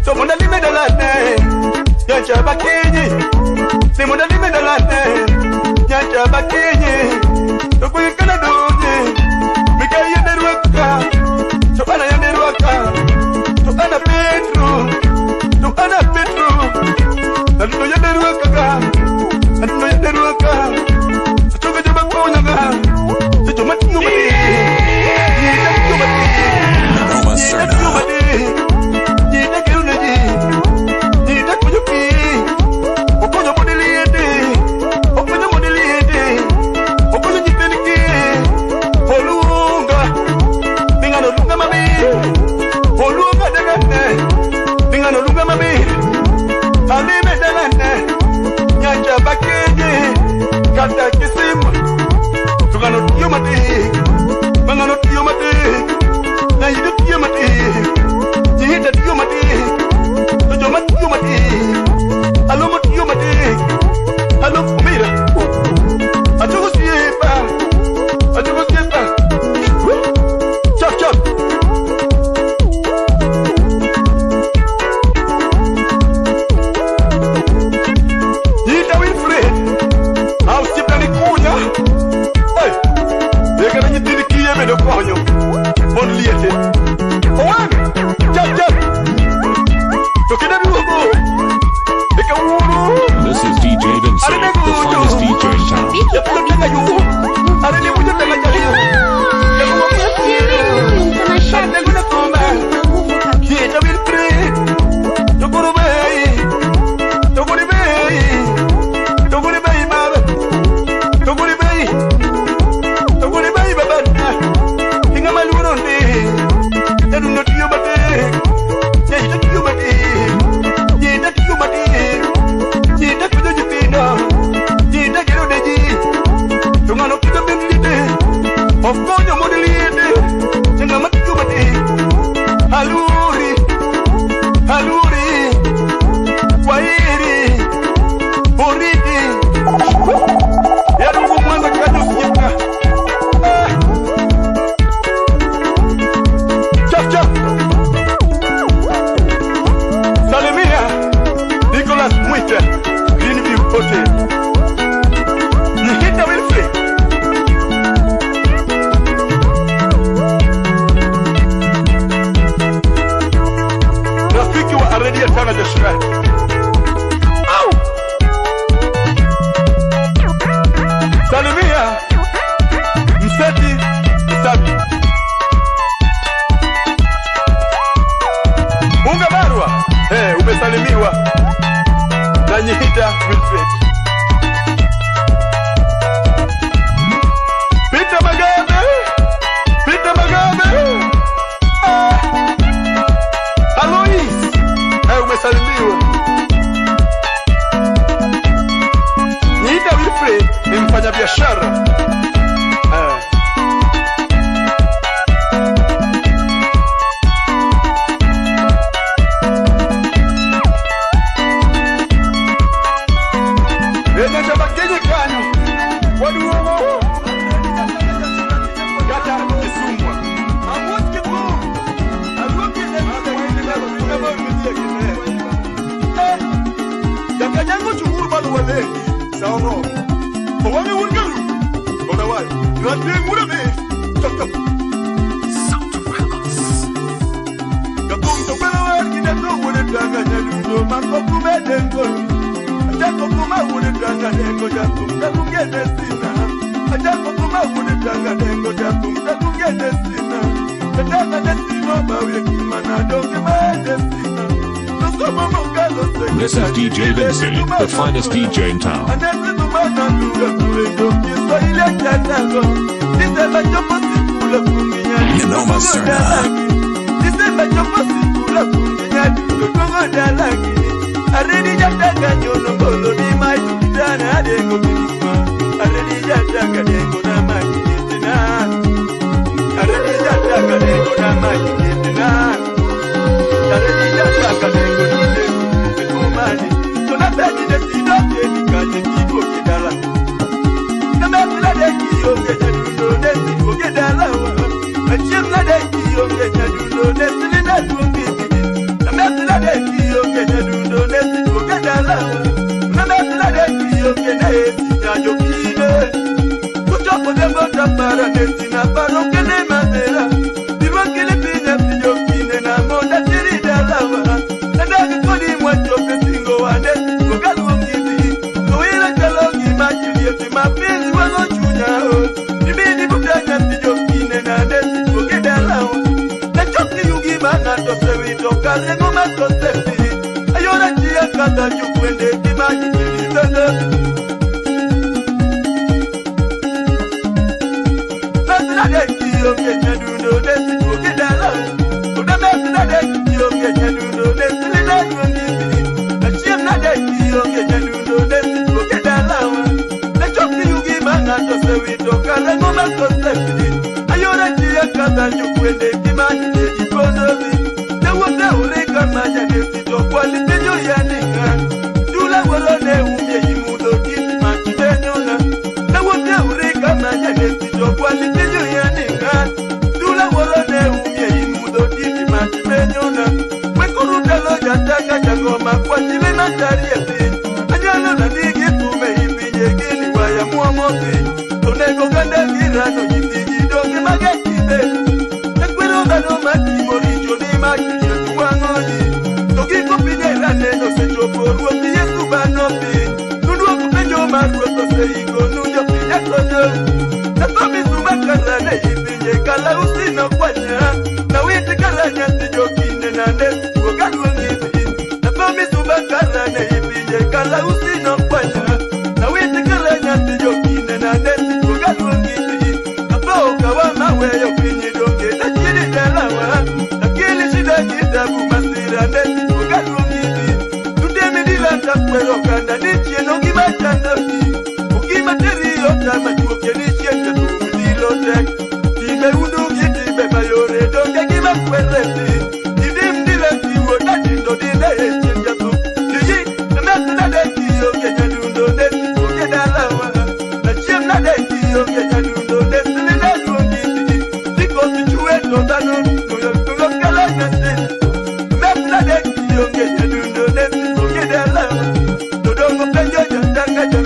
Tomunda limedalane. Nyacha bakinyi. Simunda limedalane. Nyacha bakinyi. Tukui kana dunyi. Mika ya neruaka. Tokana ya neruaka. Tokana Petro. Tokana Petro. Nalino ya neruaka. Nalino ya neruaka. Achoka joma kunyanga. Joma tiyo mati. Joma tiyo mati. Joma tiyo mati. Joma tiyo mati. Okonyo modeli ete. Okonyo modeli ete. Okonyo jipeni ke. Olunga. Ningano lunga mami. Olunga degane. Ningano lunga mami. Alime degane. Nya Nyihita Wilfred. Rafiki wa Aredi ya Tanga Joshua. Au! Salimia Mseti Msabi. Bunga Barwa, eh, umesalimiwa na Nyihita Wilfred. Peter Magabe, Peter Magabe. Ah. Alois, eh, umesalimiwa. Nyihita Wilfred ni mfanyabiashara. Eh. Enyanja bakenye kanyu. Waduogo. Gata kisumbwa. Yakanyango chukuru balu wale. Sauro. Owami wurgaru. Odawai. Rati ngurami. Chop chop. Katum tokona war kide to wone tanga nyalundo makokume dengo. Aja kokuma wone tanga dengo jatum takunge desina. Aja kokuma wone tanga dengo jatum takunge desina. Kataka desino bawe kimana donge bae desina. This is D J Vinci, the finest D J in town. You know my surname.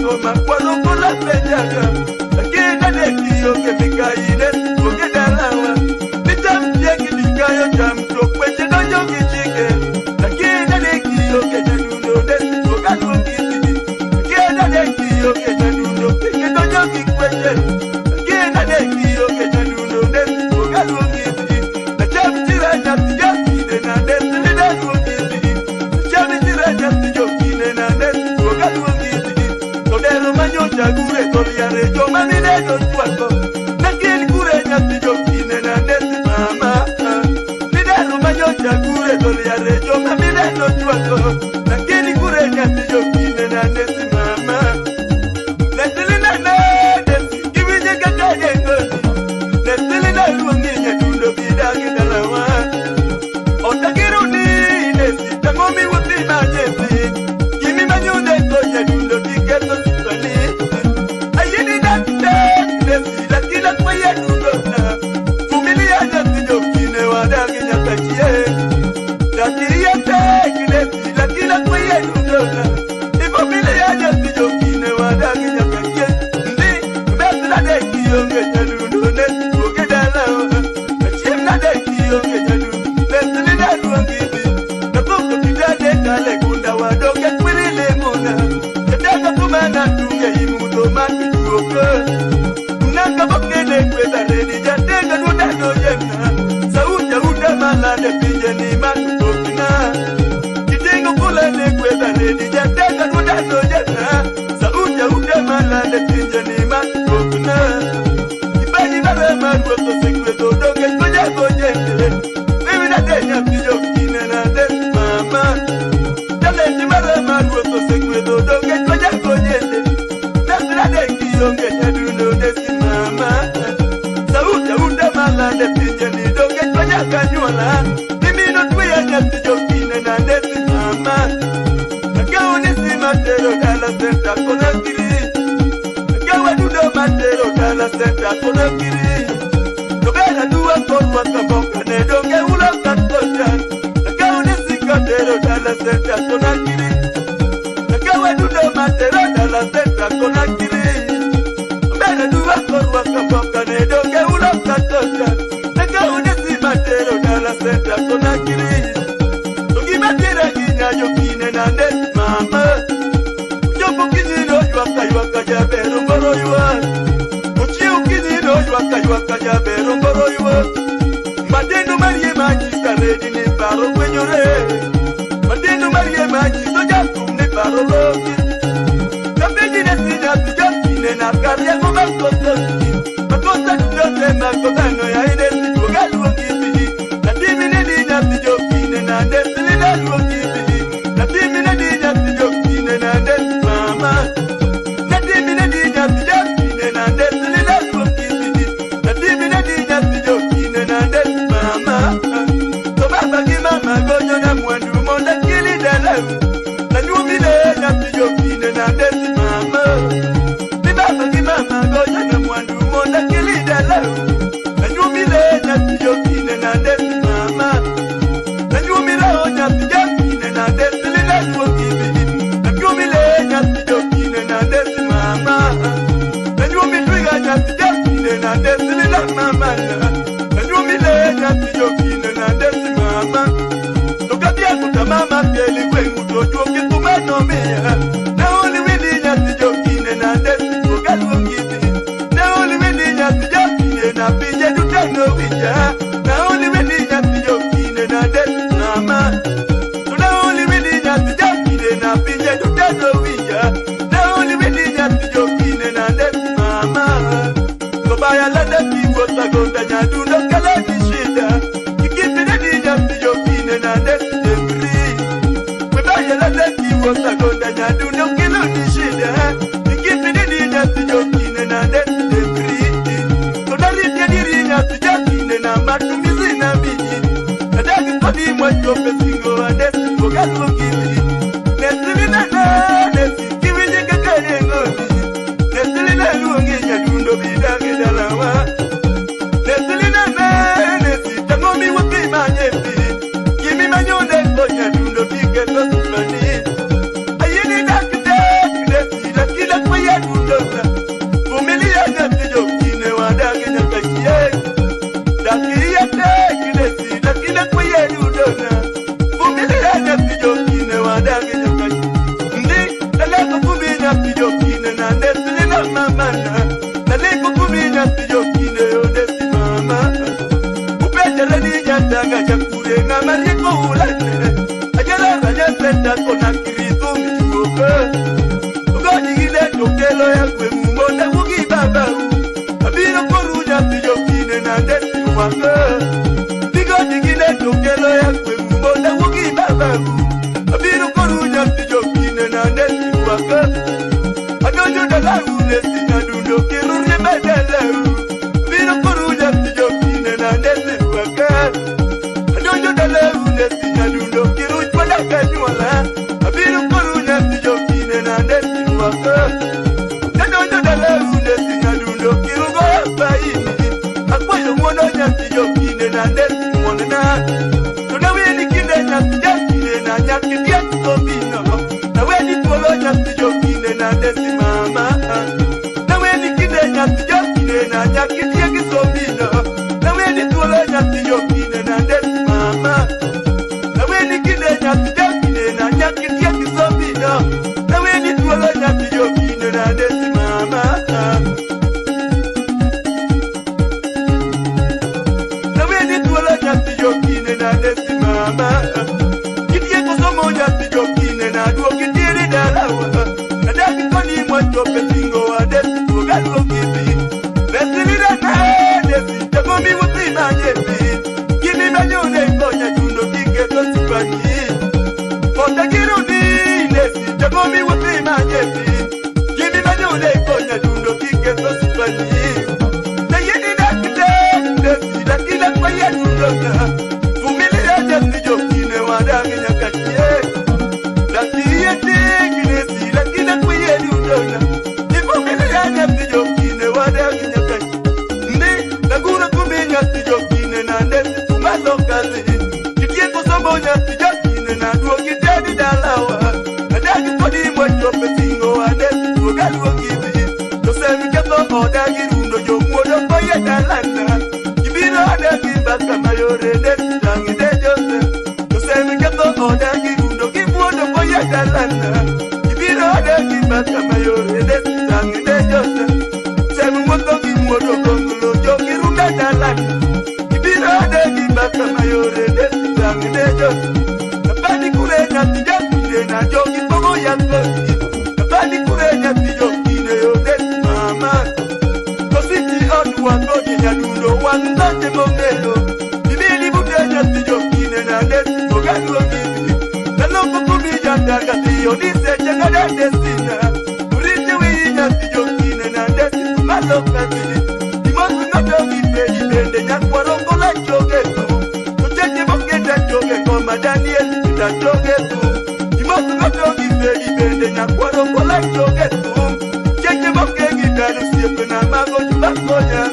Toma kwalo kola pejaga, lakini nade kiyo kemikaine, ogedalawa. Nitam ye kidikayo tam tokwe chedojo kichike, lakini nade kiyo kejadundo de, ogalu kibidi. Lakini nade kiyo kejadundo, kedojo kikweche. Lakini nade kiyo kejadundo de, ogalu kibidi. Nacham chira nyati jokine na de, nide luo kibidi. Nacham chira nyati jokine na de, ogalu kibidi. Todero manyo chagure toliare joma midedo chwako. Lakini kure nyati jokine na de mama. Midedo manyo chagure toliare joma midedo chwako. Lakini kure nyati jokine na de mama. Nesilina na de kiwije kaka de ngoni. Nesilina luongi nyetundo bidagi dalawa. Otakiruni nesi tangomi wuti na nyesi. Kimi manyude to nyedundo tiketo sisani. Ayini dakte nesi lakila kwa yedundo na. Vumilia nyesi jokine wa dagi nyakachie. Dagi yete nesi lakila kwa yedundo na. Ivumilia nyesi jokine wa dagi nyakachie. Ndi, besi na deki yonge nyedundo nesi kuke dalawa. Achim na deki yonge nyedundo. Lesili na ruangiti, na koko kidade kale kunda wadoke kwiri lemuna. Kedaka kumana tunge imudo maki tuoke. Naka bokele kweda redi jatega nudado yemna. Sauja uda malade pinje ni maki tokina. Kitengo kula ne kweda redi jatega nudado yemna. Sauja uda malade pinje ni maki tokina. Ibani na rema ruoto sekweto doge koja gojende. Mimi na denya piyo kine na de mama. Dale ni mara ma ruoto sekweto doge koja gojende. Nasira de kiyonge jaduno de si mama. Sauta unda mala de pinje ni doge koja kanyola. Mimi no kuya nyati jokine na de si mama. Akauni si matero dala senta kona kiri. Akawa dudo matero dala senta kona kiri. Tobera dua korwa kaboka ne donge ulo katoja. Akauni si katero dala senta kona kiri. Akawa dudo matero dala senta kona kiri. Tobera dua korwa kaboka ne donge ulo katoja. Akauni si matero dala senta kona kiri. Togi matera ginya jokine na de mama. Ujoku kinyino ywaka ywaka jabero ngoro ywa. Uchiu kinyino ywaka ywaka jabero ngoro ywa. Matendo marie maji saredi ni paro kwenyore. Matendo marie maji soja tum ni paro loki. Kapejine sinya sijakine na karia ngoma kosoki. Makosa tuyote makotano ya ine situ galuo kibidi. Natimine dinya sijokine na desili na luokibidi. Natimine dinya sijokine na desi mama. Natimine dinya sijokine na desili na luokibidi. Natimine dinya sijokine na desi mama. Tobaba gi mama gonyo na mwandu monda kili dalau. Nanyumile nya sijokine na desi mama. Ni baba gi mama gonyo na mwandu monda kili dalau. Nanyumile nyatijokine na desi mama. Nanyumile o nyatijokine na desi lina nyuokibidi. Nanyumile nyatijokine na desi mama. Nanyumitwiga nyatijokine na desi lina mama. Nanyumile nyatijokine na desi mama. Tukabia kutamama keli kwengu tojuoki tumanomia. Na oli wili nyatijokine na desi tugaluokibidi. Nauli weni nyati jokine na pinje dutano wija. Nauli weni nyati jokine na desi mama. Nauli weni nyati jokine na pinje dutano wija. Nauli weni nyati jokine na desi mama. Kobaya la desi wota gonda nyadundo kala ni shida. Ikipine ni nyati jokine na desi jengri. Kobaya la desi wota gonda nyadundo Tokelo ya kwemu moda wugi babau. Abiro koru nyathi jokine na ndesi wako. Tigo digine tokelo ya kwemu moda wugi babau. Abiro koru nyathi jokine na ndesi wako. Adonjo dalau nesi nyadundo kiruri bedelau. Abiro koru nyathi jokine na ndesi wako. Adonjo dalau nesi nyadundo kiruj pada kanyuala. Abiro koru nyathi jokine na ndesi wako. Nadonjo dalau nesi nyadundo kirugo apaini. Akwayo mono nyathi jokine na ndesi monena. Tunaweni kine nyathi jokine na nyakidia kitobino. Naweni tuolo nyathi jokine na ndesi mama. Naweni kine nyathi jokine na nyakidia kitobino. Naweni tuolo nyathi jokine na ndesi mama. Naweni kine nyathi jokine na nyakidia kitobino. Naweni tuolo nyathi jokine na ndesi mama. Naweni tuolo nyathi jokine na ndesi mama. Kidie kosomo nyathi jokine na duo kidiri dalawa. Nadaki koni mwacho petingo wa ndesi tuogaluo kibi. Nesilira na ndesi tegomi wuti na nyebi. Kimi na nyone konya chundo kike to sipani. Kota kiruni ndesi tegomi wuti na nyebi. Kimi na nyone konya chundo kike to sipani. Na yeni na kite ndesi na kila kwa ya chundo na. Vumilia nyathi jokine wadang nyakachie. Lakini yeti kinesi lakini kwa ya chundo na. Vumilia nyathi jokine wadang nyakachie. Ndi, nagura kumi nyathi jokine na ndesi tumalo kazi. Kitie kosomo nyathi jokine na duo kitedi dalawa. Nadagi kodi mwacho petingo wa ndesi tuogaluo kibi. Josemi keto odagi rundo jomuodo koye dalana. Kibiro odagi baka mayore ndesi tangi de Joseph. Josemi keto odagi rundo kimuodo koye dalana. Kibiro odagi baka mayore ndesi tangi de Joseph. Semi moto kimuodo kongolo jo kiruga dalana. Kibiro odagi baka mayore ndesi tangi de Joseph. Napani kure nyathi jokine na jo kibogo ya kosi. Napani kure nyathi jokine yo ndesi mama. Kositi otu wa kodi nyadundo wa ndante mongelo. Bibili bute nyathi jokine na ndesi kogaluo kibi. Naloko kumi janda kati yo ni se chengada ndesina. Uriti wi nyathi jokine na ndesi kumalo kati. Imosu noto kipe ibende nyakwaro kola chogetu. Tucheche boketa choge koma Daniel kita chogetu. Imosu noto kipe ibende nyakwaro kola chogetu. Cheche boke gitaru siep na mago juba konya.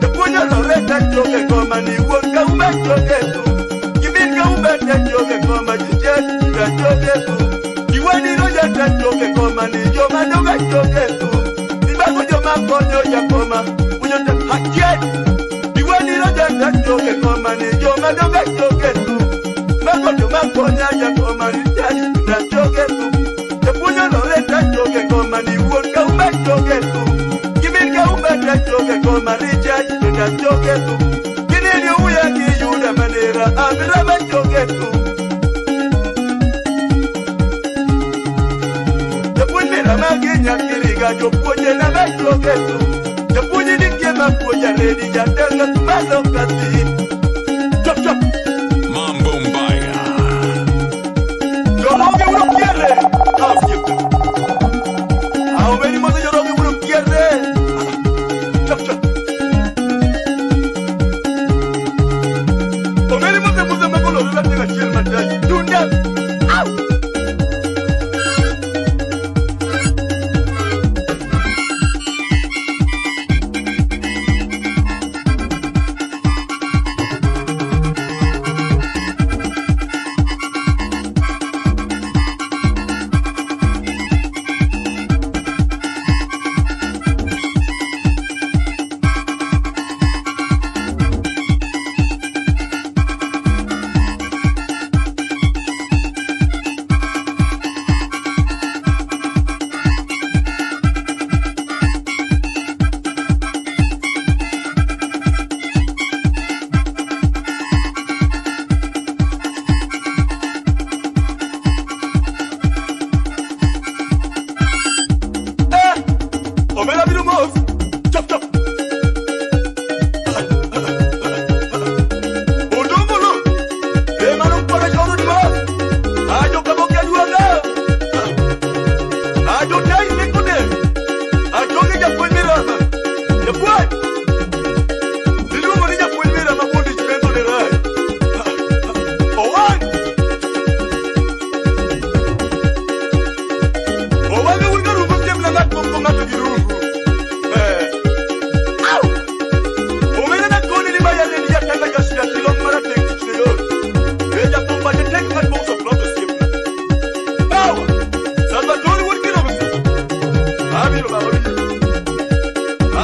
Te punya loreta choge koma ni won ka uba chogetu. Kimin ka uba te choge koma chiche kita chogetu. Iwani roja ta choge koma ni joma doga choge tu. Ibago joma konyo ya koma. Uyo ta hakiet. Iwani roja ta choge koma ni joma doga choge tu. Bago joma konya ya koma ni chari ta choge tu. Te punyo lore ta choge koma ni won ka uba choge tu. Kimin ka uba ta choge koma ni chari ta choge tu. Kinini uya ki yuda manera abira ba choge tu. Japuonj mirama gi nyakiriga jopuonje na ba chogetu. Japuonj ni kiema puonja redi jatanga tumalo kati. Chop chop. Mambo mbaya. Joroge uno piere. Au siempre. Au beni mo joroge uno piere. Chop chop. Omeri mose mose makolo rura tega chiel mataji. Dunda. Au.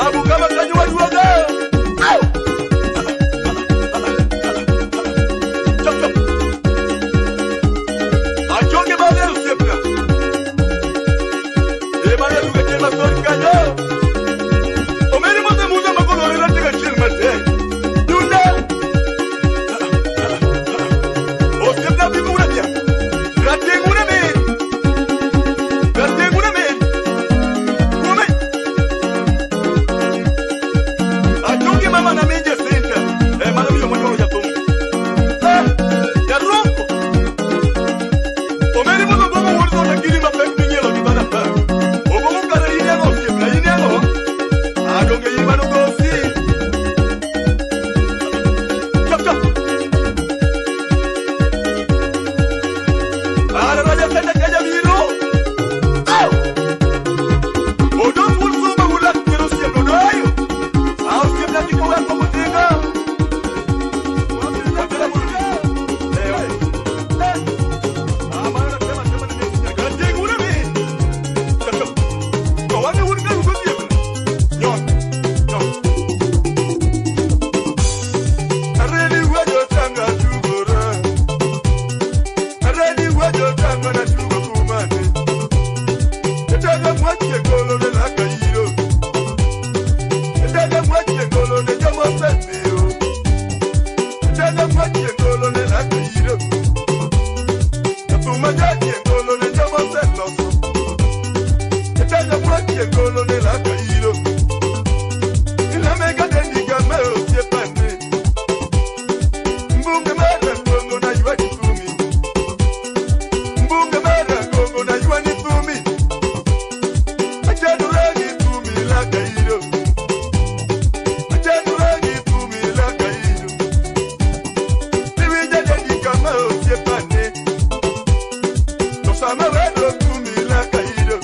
Abu kama kanyuwa duoga. Au! Chop, chop. Achoke bale usiepna. Ebale duga chema sori kanyo. Omeri mote muza makolore na tiga chil mate. Dunda. Osiepna bibura dia. Ratingura me. Ratingura me. Kume. Achungi mama na minje sinta. Eh, mama miyo mwenye ya tumu. Eh, ya rongo. Omeri mo bobo wori so na kiri ma pek pinye lo kitana pa. Obo mo kare yine no, na yine no. Adonge yimano dosi. Chop, chop. Araraja kanya kanya biro. Au! Ojo pulso ba wula kiro siya dodoyo. Au siya na kiko wa kokotinga. Mbunge mara Kongo na yuani tumi. Mbunge mara Kongo na yuani tumi. Achanuragi tumi la kairo. Achanuragi tumi la kairo. Niwija jadi kama osiepane. Tosama wedo tumi la kairo.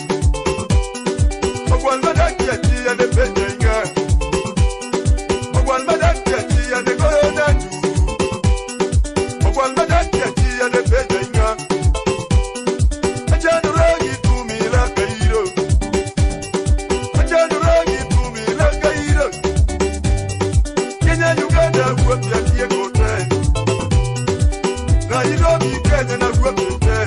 Ogwal madaki ati ane peja inga. Ogwal madaki ati ane koyo nani. Ogwal madaki ati ane peja inga. Achanuragi tumi la kairo. Achanuragi tumi la kairo. Kenya, Uganda, wuoki atie kote. Nairobi, Kenya, na wuoki te.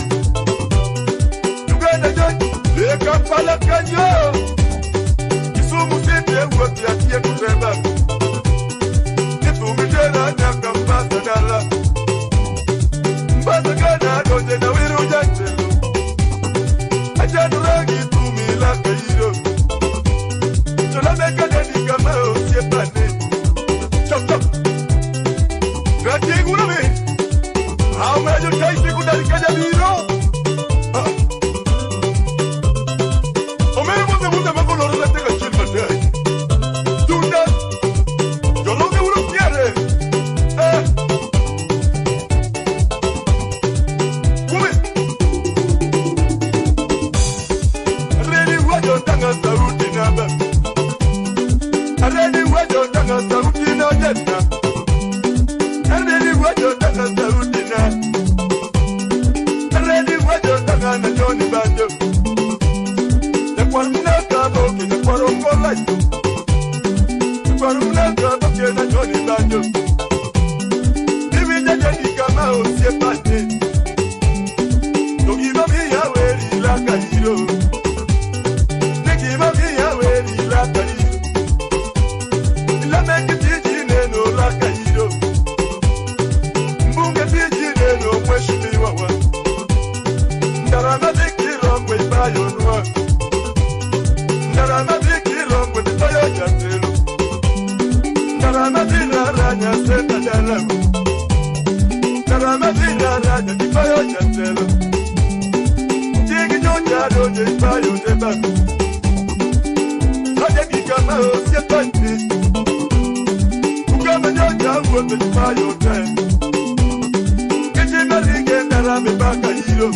Uganda, George, le Kampala, Kenya. Kisumu City, wuoki atie kuteba. Kitumite na nyaka Mbasa dala. Mbasa gana doje na wiru jatelo. Achanuragi tumi la kairo. Chola meka dedi kama osiepane. Chop, chop. Gati gurumi. Au mejo taisi kudari kaja biro. Ah. Omere mose mose makoloro na tega chil mate. Tunda. Jolo ke uro kiere. Eh. Kumi. Aredi wajo tanga sauti naba. Aredi wajo tanga sauti na jeta. Aredi wajo tanga sauti na. Aredi wajo tanga na Johnny Banjo. Nyakwar mna ka boke nyakwar ongolai. Nyakwar mna ka boke na Johnny Banjo. Bibi jadi kama osiepane. Togima miya weri la kairo. Negima miya weri la kairo. Ilame kitiji neno la kairo. Mbunge tiji neno mheshimiwa wa. Ndarama bikiro kwe bayo nwa. Ndarama bikiro kwe bayo jatelo. Ndarama bira ranya seta dalamu. Ndarama bira ranya kibayo jatelo. Tigi nyoja doje bayo debanu. Aja kikama osiepante. Ukama nyoja wote kibayo te. Kichi marige ndarame baka iro.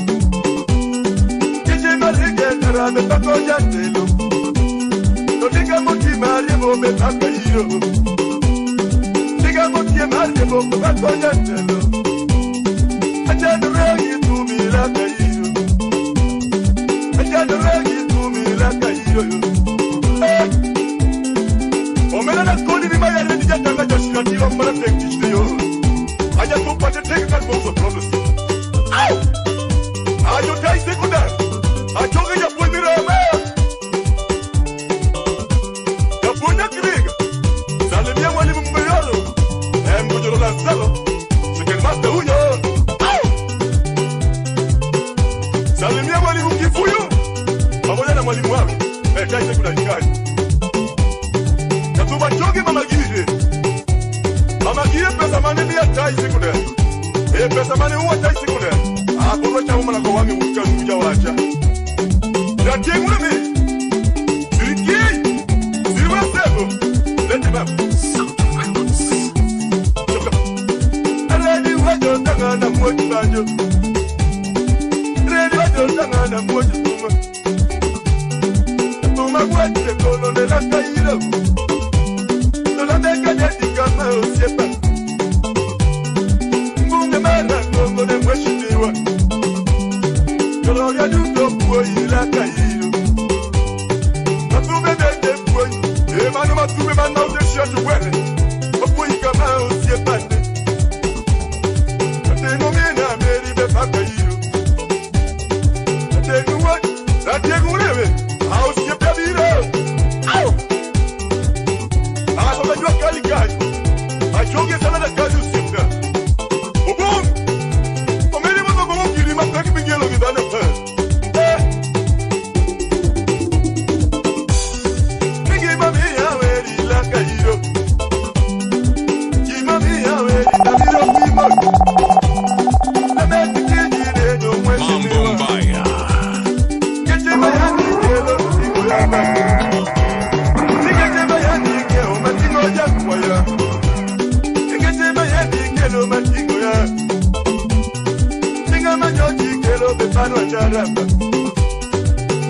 Kichi marige ndarame bako jatelo. Todika moti mari mo me baka iro. Diga moti mari mo me bako jatelo. Achanuragi tumi la kairo. Achanuragi tumi la kairo. Katilo mana tek tichiteyo. Aja tu pate tek kan bo so promise. Au! Ajo tai sekunda. Ajo ke ya pwe mira ma. Ya pwe na kiriga. Salimia mwalimu Mbayolo. Em kujoro la salo. Sikin masta huyo. Au! Salimia mwalimu Kifuyu. Pamoja na mwalimu wake. Eh, tai sekunda ikani. Katuba choge mama gire. Mama gire pesa mane ni atai sekunda. Eh, pesa mane huwa atai sekunda. Ah, kwa cha mama na kwa wange uka kuja wacha. Ya timu ni. Siriki. Sirwa sebo. Lete baba. Aredi wajo tanga na mwoji banjo. Aredi wajo tanga na mwoji tuma. Tuma mwoji kolo ne la kairo. Tola beka de dikama osiepa. Mbunge mara kongo ne mheshimiwa. Gloria duto kuo ila kairo. Matume bende kuo. Emanu matume manau teshia tuwele. Okuo ikama osiepande. Ateno ngena meri be pakairo. Atenu wot. Atenu lewe. Au siepia biro. Au. Asoma jua kali kali. Achoge sana na kazi usiepia. Obong. Omeri mama bongo kiri mapeki bingelo gidana pa. Eh. Bigi mami ya weri la kairo. Ki mami ya weri la biro ki mo. Na me kiti di de no mwe Mambo mbaya.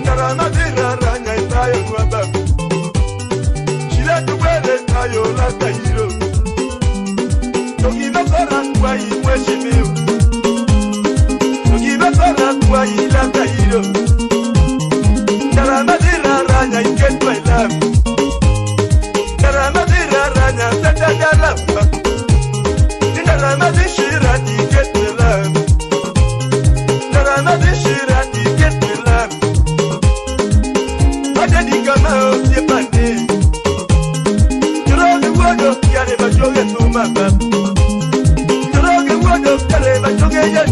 Ndarama dira ranya itayo kwa babu. Shila tuwele tayo la kairo. Togi bakora kwa imwe shimiu. Togi bakora kwa ila kairo. Ndarama dira ranya iketwa ilamu. Ndarama dira ranya seta dalamba. Ndarama dishira iketwa ilamu. Ndarama dishira iketwa ilamu. Adedi kama osiepane. Kiroge wodo kiare bachoge tumaba. Kiroge wodo kiare bachoge yen.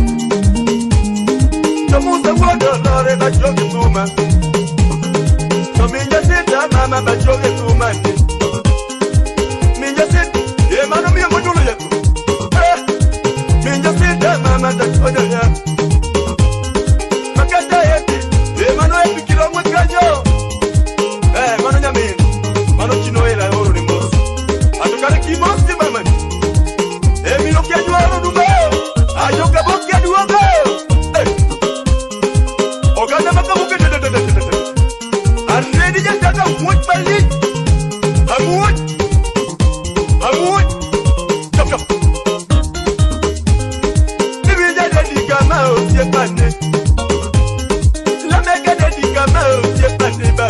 Tomusa wodo lore bachoge tuma. Tominja sita mama bachoge tumane. Minja sita emano miyo monyulo yetu. Eh, minja sita mama tachoge ya. Makata eti, eh, mano epikiro mwekanyo. Eh, mano nyamin, mano chino ela oro ni mos. Ato kare ki mos ni mama. Eh, mino kia juaro dumo. Ayo kabo kia duogo. Eh. Oganda makabuke. Aredi jataka muot balik. Amuot. Amuot. Chop, chop. Ibija dedi kama osiepane. Lameka dedi kama osiepane ba.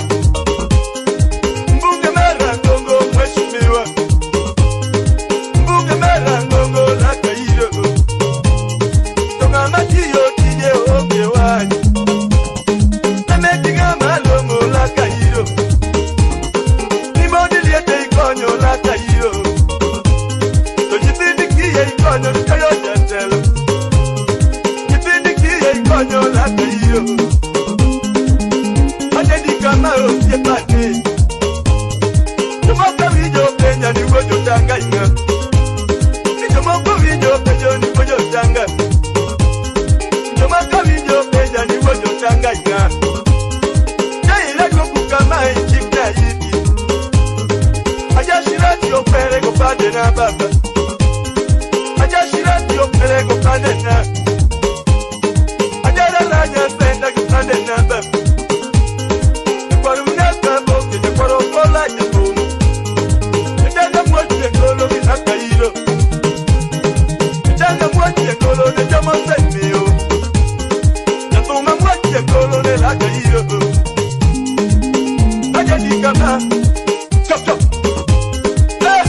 Mbunge mara Kongo mheshimiwa. Mbunge mara Kongo la kairo. Tonga matiyo tije oke wani. Emeting'a malong'o la kairo. Nimodiliete ikonyo la kairo. Tojipindikiye ikonyo likayo jatelo. Jipindikiye ikonyo la kairo. Atedi kama osiepane. Jomoko wijo penja ni wojo tanga inga. Ni jomoko wijo penjo ni wojo tanga. Jomoko wijo penja ni wojo tanga inga. Jaira yoku kama injikta yiti. Aja shira tio pere go pande na baba. Aja shira tio pere go pande na. Aja la la nya penda go pande na baba. Ekwaru muna kabo, kete kwaro kola nyakomu. Etanga mwochi ekolo ni akairo. Etanga mwochi ekolo ni jamo senmio. Natuma mwochi ekolo ni lakairo. Aja di kama. Chop, chop. Eh!